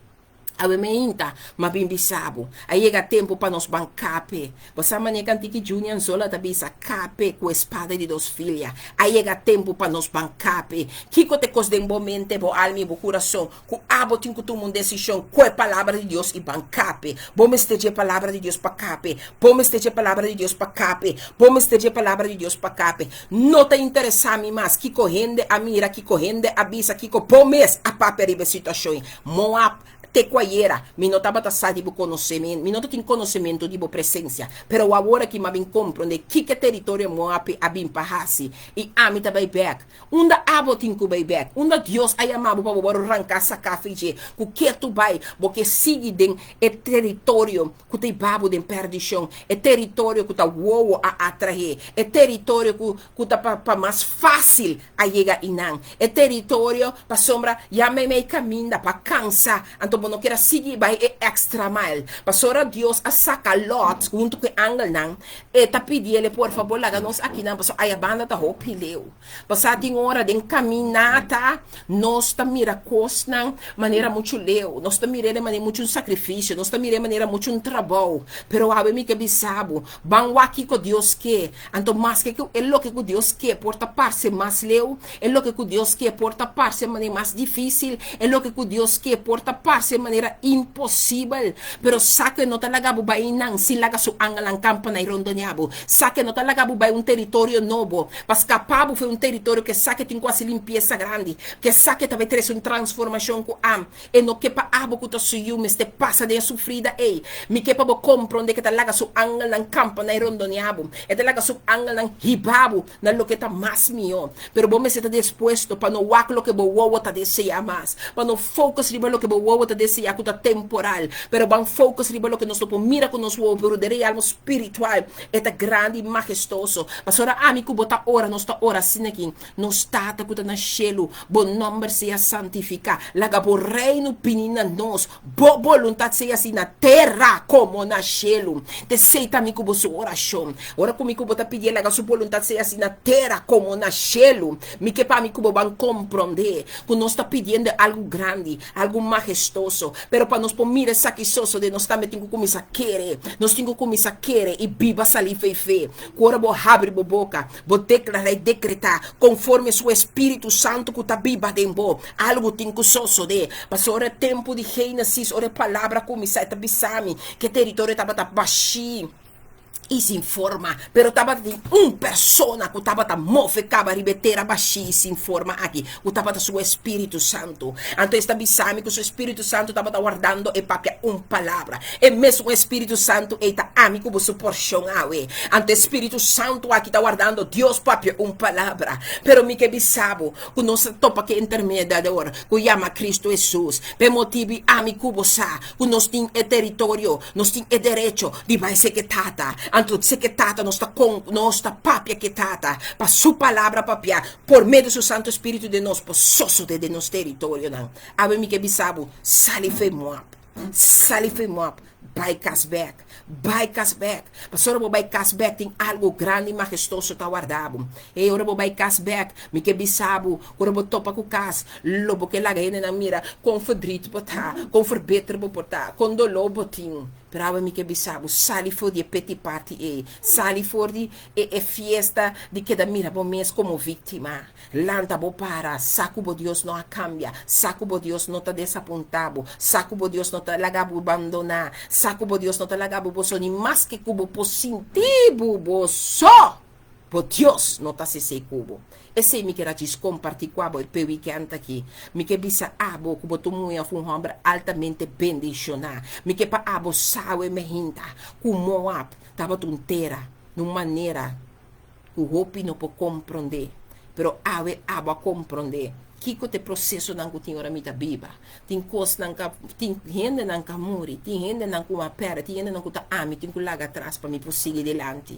Awe meinta, m'a bin bisa bo, a yega tempu pa nos ban kape. Bo sa manera kantiki Juni Anzola ta bisa, Kape ku e spada di dos filia. A yega tempu pa nos ban kape. Kiko ta e kos den bo mente, bo alma i bo kurason ku abo tin ku tuma un desishon ku e Palabra di Dios i ban kape? Bo mester dje Palabra di Dios pa kape. Bo mester dje Palabra di Dios pa kape. Bo mester dje Palabra di Dios pa kape. No ta interesá mi mas kiko hende a mira, kiko hende a bisa, kiko bo mes a papia riba e situashon. Moab, te ku ayera mi no tabata sa di bo konosemen, mi no ta tin konosementu di bo presensia, pero awor aki m'a bin komprondé kiko e teritorio Moab a bin pa hasi, i ami ta bai bèk. Unda abo tin ku bai bèk? Unda Dios a yama bo pa bo wòrdu ranká saká fi dje? Ku ke tu bai? Bo ke sigui den e teritorio ku ta hiba bo den pèrdishon, e teritorio ku ta wowo a atraé, e teritorio ku ku ta pa pa mas fásil a yega einan. E teritorio, pasobra ya meimei kaminda pa kansa, anto bo no kier a sigui bai e extra mile. Pasobra Dios a saka Lot huntu ku e angelnan, e ta pidi ele, por fabor laga nos akinan, pasobra aya banda ta hopi leu. Pasá tin ora den kaminata nos ta mira kosnan manera muchu leu, nos ta mir'é manera muchu un sakrifisio, nos ta mir'é manera muchu un trabou. Pero awe mi ke bisa bo, ban wak kiko Dios ke. Anto maske ku e loke ku Dios ke por ta parse mas leu, e loke ku Dios ke por ta parse manera mas difísil, e loke ku Dios ke por ta parse manera imposibel, pero sa ku e no ta laga bo bai einan sin laga su angelnan kampa na i rondoneá bo. Sa ku e no ta laga bo bai un teritorio nobo pa skapá bo for un teritorio ku e sa ku e tin ku hasi limpiesa grandi, ku e sa ku e ta bai trese un transformashon ku am. E no ke pa abo ku ta su yu mester pasa den e sufrida ei. Mi ke pa bo komprondé ku e ta laga su angelnan kampa na i rondoneá bo. E ta laga su angelnan hiba bo na loke ta mas mihó. Pero bo mester ta dispuesto pa no wak loke bo wowo ta deseá mas, pa no focus riba loke bo wowo ta deseá ku ta temporal, pero ban focus riba loke nos no por mira ku nos wowo, pero den realmo spiritual e ta grandi i mahestoso. Pasobra ami ku bo ta ora, nos ta ora asina aki, Nos Tata ku ta na shelu, bo nòmber sea santifiká. Laga bo Reino bini na nos. Bo boluntat sea hasi na tera komo na shelu. T'esei ta mi ku bo su orashon. Ora ku mi ku bo ta pidié laga su boluntat sea hasi na tera komo na shelu, mi ke pa mi ku bo ban komprondé ku nos ta pidiendo algu grandi, algu mahestoso. Pero pa nos por mira esaki sosodé, nos tambe tin ku kuminsá kere. Nos tin ku kuminsá kere i biba salí fe i fe. Ku ora bo habri bo boka, Bo deklará i dekretá konforme su Espíritu Santu ku ta biba den bo. Algu tin ku sosodé. Pasobra ora e tempu di Génesis, ora e Palabra kuminsá, e ta bisa mi ku e teritorio tabata bashí i sin forma. Pero tabatin un persona ku tabata move kaba riba e tera bashí i sin forma aki, ku tabata su Espíritu Santu. Anto es ta bisa mi ku su Espíritu Santu tabata wardando e papia un palabra. E mesun Espíritu Santu ei ta ami ku bo su porshon awe. Anto e Spiritu Santu aki ta wardando Dios papia un palabra. Pero mi ke bisa bo ku nos a topa ku e intermediador ku yama Kristu Hesus. P'e motibu i ami ku bo sa ku nos tin e teritorio, nos tin e derecho di bai seka e Tata. Anto seka e Tata nos ta kon nos ta papia ku e Tata pa su palabra papia por medio su Santu Spiritu den nos por sosode den nos teritorionan. Awe mi ke bisa bo, sali fe Moab. Sali fe Moab. Bai kas bèk, bai kas bèk, pasobra bo bai kas bèk tin algu grandi i mahestoso ta warda bo. Ey, ora bo bai kas bèk, mi ke bisa bo, ora bo topa ku kas, lo bo ke laga hendenan mira kon verdriet bo ta, kon verbeter bo por ta, kon doló bo tin. Pero awe mi ke bisa bo, sali for di e peti party ey, sali for di e e fiesta di keda mira bo mes komo víktima. Lanta bo para, sa ku bo Dios no a kambia, sa ku bo Dios no ta desapuntá bo, sa ku bo Dios no ta laga bo bandoná, sa ku bo Dios no ta laga bo bo so, ni maske ku bo por sinti bo bo so, bo Dios no ta sesei ku bo. Esei mi kier a djis kompartí ku abo p'e wikènt aki. Mi ke bisa abo ku bo ta un muhé òf un hòmber altamente bendishoná. Mi ke pa abo sa awe mehinta ku Moab tabata un tera na un manera ku hopi no por komprondé, pero awe abo a komprondé. Kiko ta e prosesonan ku tin ora mi ta biba. Tin kosnan ka, tin hendenan ka muri, tin hendenan ku a pèrdè, tin hendenan ku ta ami tin ku laga atras pa mi por sigui dilanti.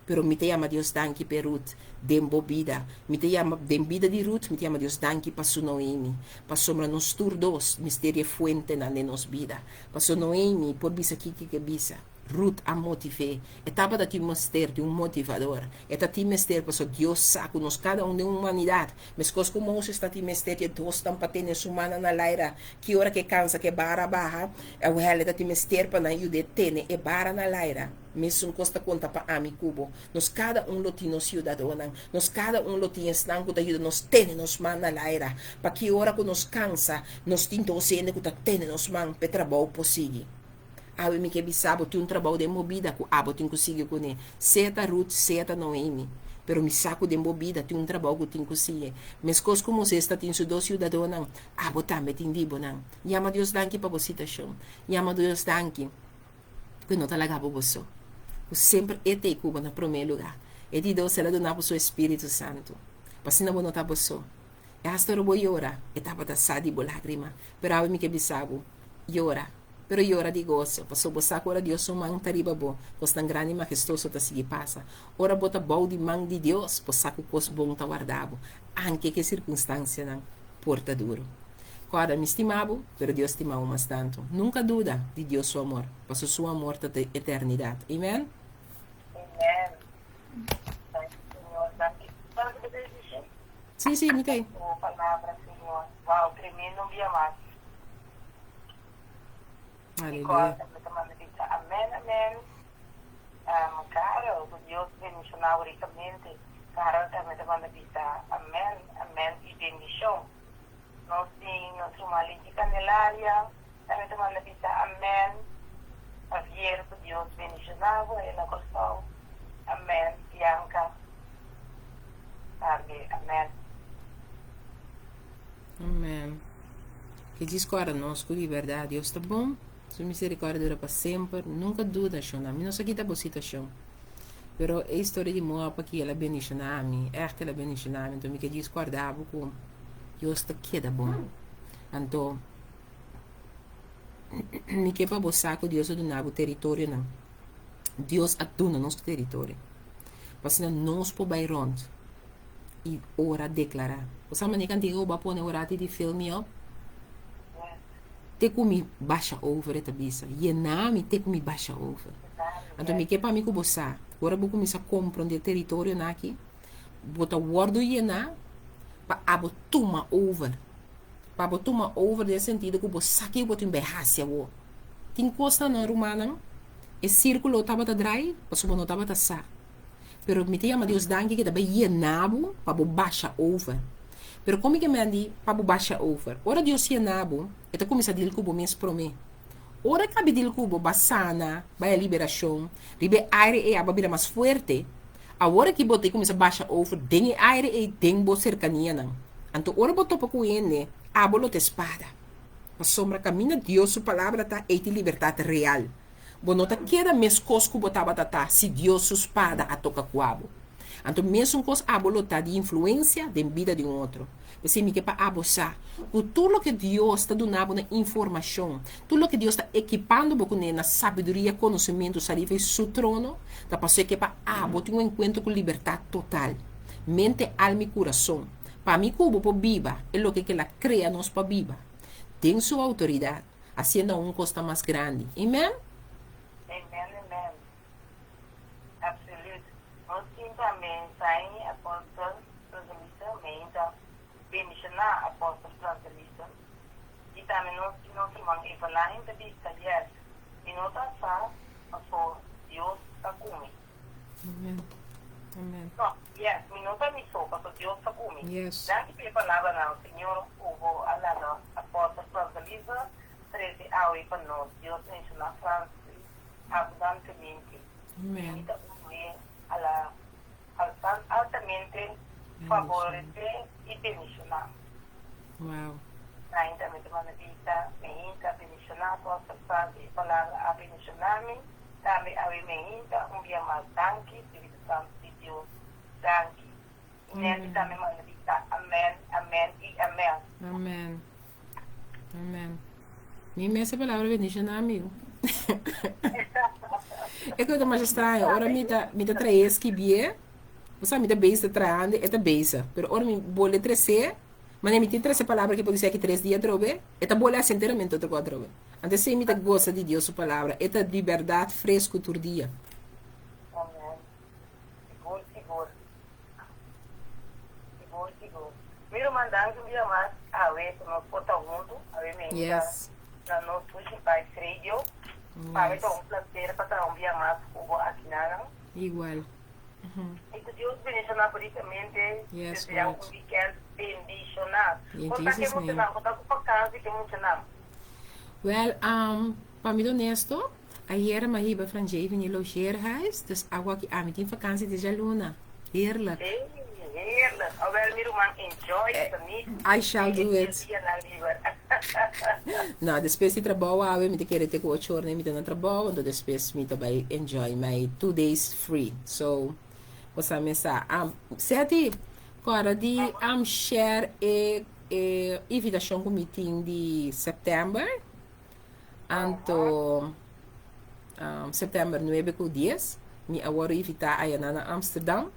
Pero mi ta yama Dios danki p'e Ruth den bo bida. Mi ta yama, den bida di Ruth, mi ta yama Dios danki pa su Noemi. Pasobra nos tur dos mester di e fuentenan den nos bida. Paso Noemi por bisa kiko ke bisa. Ruth a motiv'é. E tabata tin mester di un motivador. E ta tin mester pasobra Dios sa ku nos kada un den humanidat, meskos ku Moses ta tin mester di e dosnan pa tene su mannan na laira ki ora ku e kansa ku e bara baha, awel e ta tin mester pa nan yud'é tene e bara na laira. Mesun kos ta konta pa ami ku bo. Nos kada un lo tin nos yudadónan. Nos kada un lo tin esnan ku ta yuda nos tene nos man na laira pa ki ora ku nos kansa, nos tin dos hende ku ta tene nos man pa e trabou por sigui. Awe mi ke bisa bo tin un trabou den bo bida ku abo tin ku sigui kuné. Sea ta Ruth, sea ta Noemi. Pero mi sa ku den bo bida tin un trabou ku tin ku sigui. Meskos ku Moisés ta tin su dos yudadónan, abo tambe tin di bonan. Yama Dios danki pa bo situashon. Yama Dios danki ku e no ta laga bo bo so. Ku semper e ta ei ku bo na promé lugá. E di dos, el a duna bo su espíritu santu. Pa asina bo no ta bo so. E hasta ora bo yora, e tabata sa di bo lágrima. Pero awe mi ke bisa bo, Yora, pero yora di goso, pasobra bo sa ku ora Dios su man ta riba bo, kosnan grandi i mahestoso ta sigui pasa. Ora bo ta bou di man di Dios, bo sa ku kos bon ta warda bo, anke ku e sirkunstansianan por ta duru. Kòrda, mi stima bo, pero Dios stima bo mas tantu. Nunka duda di Dios su amor, pasobra su amor ta te eternidat. Amen. Amen. Danki Señor. Danki. Danki pa bendición. Sí, sí, mi ta ei. Bo palabra, Señor. Wow, tremendo un bia mas. Aleluya. Nicole ta manda bisa amen, amen. Karel, ku Dios bendiciona bo ricamente. Karel tambe ta manda bisa amen, amen y bendicion. Nos tin nos ruman Linchi Candelaria tambe ta manda bisa amen. Javier, ku Dios bendiciona bo e na Kòrsou. Amen. Bianca tambe amen. Amen. Ke djis kòrda nos ku di bèrdat Dios ta bon, su miserikòrdia dura pa semper. Nunka duda, shonnan. Mi no sa kita bo situashon, pero e historia di Moab aki el a bendishoná mi, ègt el a bendishoná mi. Anto mi ke djis kòrda bo ku Dios ta keda bon. Anto mi ke pa bo sa ku Dios a duna bo teritorionan. Dios a duna nos teritorio pa asina nos por bai rònt. i ora deklará. Bo sa manera kantiga ku bo a pone ora ti di fill me up? Te ku mi basha over e ta bisa. Yena mi te ku mi basha over. Anto mi ke pa mi ku bo sa, ora bo kuminsá komprondé teritorionan aki, bo ta wòrdu yená pa abo tuma over. Pa bo tuma over den sentido ku bo sa kiko bo tin bai hasi awor. Tin kosnan no rumannan, e sirkulo tabata drai pasobra bo no tabata sa. Pero mi ta yama Dios danki ke ta bai yena bo pa bo basha over. Pero kon mi ke men di pa bo basha over? Ora Dios yena bo, e ta kuminsá dil ku bo mes promé. Ora e kabi dil ku bo, ba sana, bai a liberashon, riba e aire ei abo a bira mas fuerte. Awor aki bo ta kuminsá basha over den e aire ei den bo serkanianan. Anto ora bo topa ku hende, abo lo ta e spada. Pasobra kaminda Dios su palabra ta, ei tin libertat real. Bo no ta keda meskos ku bo tabata ta si Dios su spada a toka ku abo. Anto mesun kos abo lo ta di influensia den bida di un otro. P'esei mi ke pa abo sa ku tur loke Dios ta duna bo na informashon, tur loke Dios ta ekipando bo kuné na sabiduria, konosementu salí for su trono, ta pasobra e ke pa abo tin un enkuentro ku libertat total, mente, alma i kurason. Pa mi ku bo por biba e loke ke el a krea nos pa biba, den su outoridat. Haciendo aun cos ta mas grandi. Amen? Amen amen. Absoluut. Nos tin tambe Saini Apostel Rosalisa Meinta bendiciona Apostel Francelisa y tambe nos tin nos ruman Evalain ta bisa yes mi no ta sa paso Dios ta cu mi. Amen. Amen. No, yes, mi no ta mi so, paso Dios ta cu mi. Yes. Danki pa e palabranan, Señor, cu bo a laga Apostel Francelisa trece awe pa nos. Dios menciona Franci abundantemente. Amen. Mi ta un muhe a la alsan altamente favorece y bendiciona. Wow. Ainda mi ta manda bisa, Mehinta bendiciona Apostel Franci, e palabra a bendiciona mi. Tambe awe meinta un bia mas danki Spiritu Santu di Dios danki. Nelly tambe manda bisa. Ta amen, amen i amen. Amen. Amen. Mi mes e palabra bendishoná, amigo. E ku ta masha straño, ora mi ta mi ta trae skibié, bo sa mi ta bezig ta trahando, e ta bezig. Pero ora mi bole tresé, manera mi tin trese palabra ki por bisa aki tres dia atrobe, e ta bole hasi enteramente otro kos atrobe. Anto esei mi ta gosa di Dios su palabra, e ta di bèrdat fresku tur dia. Amen. Sigur, sigur. Sigur, sigur. Mi ruman danki un dia mas awe ku nos por ta huntu, awe mi ta na nos Dushi Vibes Radio. Pa mi ta un placer pa traha un bia mas ku bo akinanan. Igual. I ku Dios bendishoná bo rikamente. Desea un weekend bendishoná. Kon ta ku e muchanan? Kon ta ku vakansi ku e muchanan? Well, pa mi ta honesto, ayera mi a hiba Franjevi ni logeerhuis, dus awo aki ami tin vakansi te djaluna. Heerlijk. Hey, heerlijk. Awel mi ruman enjoy geniet I shall do di e it. dianan liber. No, despues di trabou awe mi ta kere te ku ocho ora mi ta na trabou, anto despues mi ta bai enjoy my 2 days free. So, bo sa mi sa. Seti, kòrda di share e invitashon ku mi tin di sèptèmber. Anto sèptèmber 9 ku 10 mi a wòrdu invitá ayanan na Amsterdam.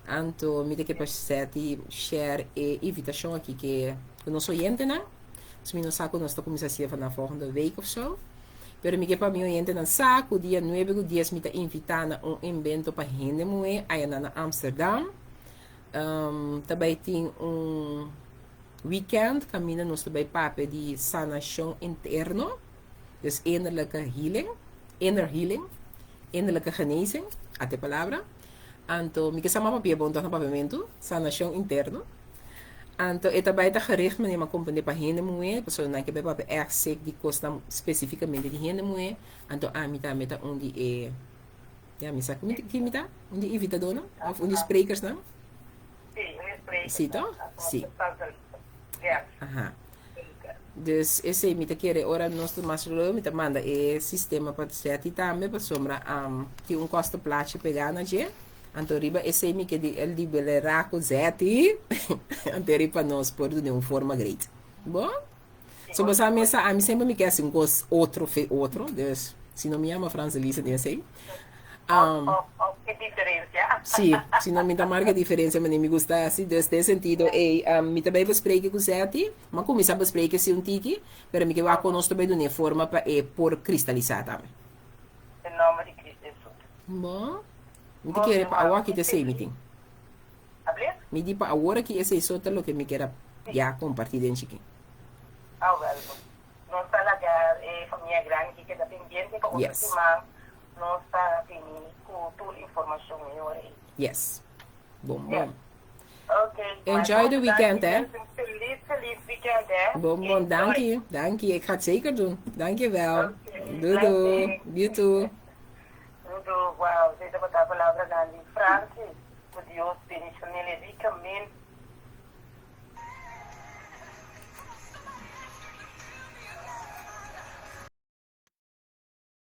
Anto mi ta ke pa Seti share e invitashon aki ke ku nos oyentenan. Dus mi no sa ku nos ta kuminsá hasié vanaf volgende week of so. Pero mi ke pa mi oyentenan sa ku dia 9 ku 10 mi ta invitá na un evento pa hende muhé ayanan na Amsterdam. Ta bai tin un weekend kaminda nos ta bai papia di sanashon interno, dus innerlijke healing, inner healing, innerlijke genezing, ata e palabra. Anto mi ke sa mas papia bon tòg na papiamentu, sanashon interno. Anto e ta bai ta gericht manera mi a komprendé pa hende muhé, pasobra nan ke bai papia ègt sek di kosnan spesifikamente di hende muhé. Anto ami tambe ta un di e, ya mi sa ki mi ta? Un di invitadonan òf un di sprekersnan. Sí, un spreker. Sí, toch? Sí. Aha. Dus esei mi ta kere ora nos ta mas luego mi ta manda e sistema pa Seti tambe pasobra tin un kostenplaatje pegá na dje. Anto riba esei mi ke di el di belerá ku Zeti anto riba nos por duna un forma great. Bo? So bo sa mesa ami semper mi ke hasi un kos otro fe otro, dus si no mi yama Frans Elise den esei. Of e diferencia. Sí, si no mi ta marca diferencia manera mi gusta hasi. Dus den sentido ei mi ta bai bespreken ku Zeti, mi a kuminsá bespreken si un tiki, pero mi ke wak kon nos ta bai duna e forma pa e por kristalisá tambe. Den nomber di Cristo Jesus. Bo, mi ta kere pa awor aki ta esei mi tin. Mi di pa awor aki esei so ta loke mi kier a ya kompartí den chikin. Awel, nos ta laga e famia grandi ki keda pendiente pa otro siman nos ta bini ku tur informashon mihor ei. Yes. Bon, bon. Ok. Enjoy the weekend, hè. Feliz, feliz weekend, hè. Bon, bon. Dank je. Dank je. Ik ga het zeker doen. Dank je wel. Okay. Doei, doei. You too. Doei, doei. Wow, esei tabata palabranan di Francis. Ku Dios bendishon'é rikamente.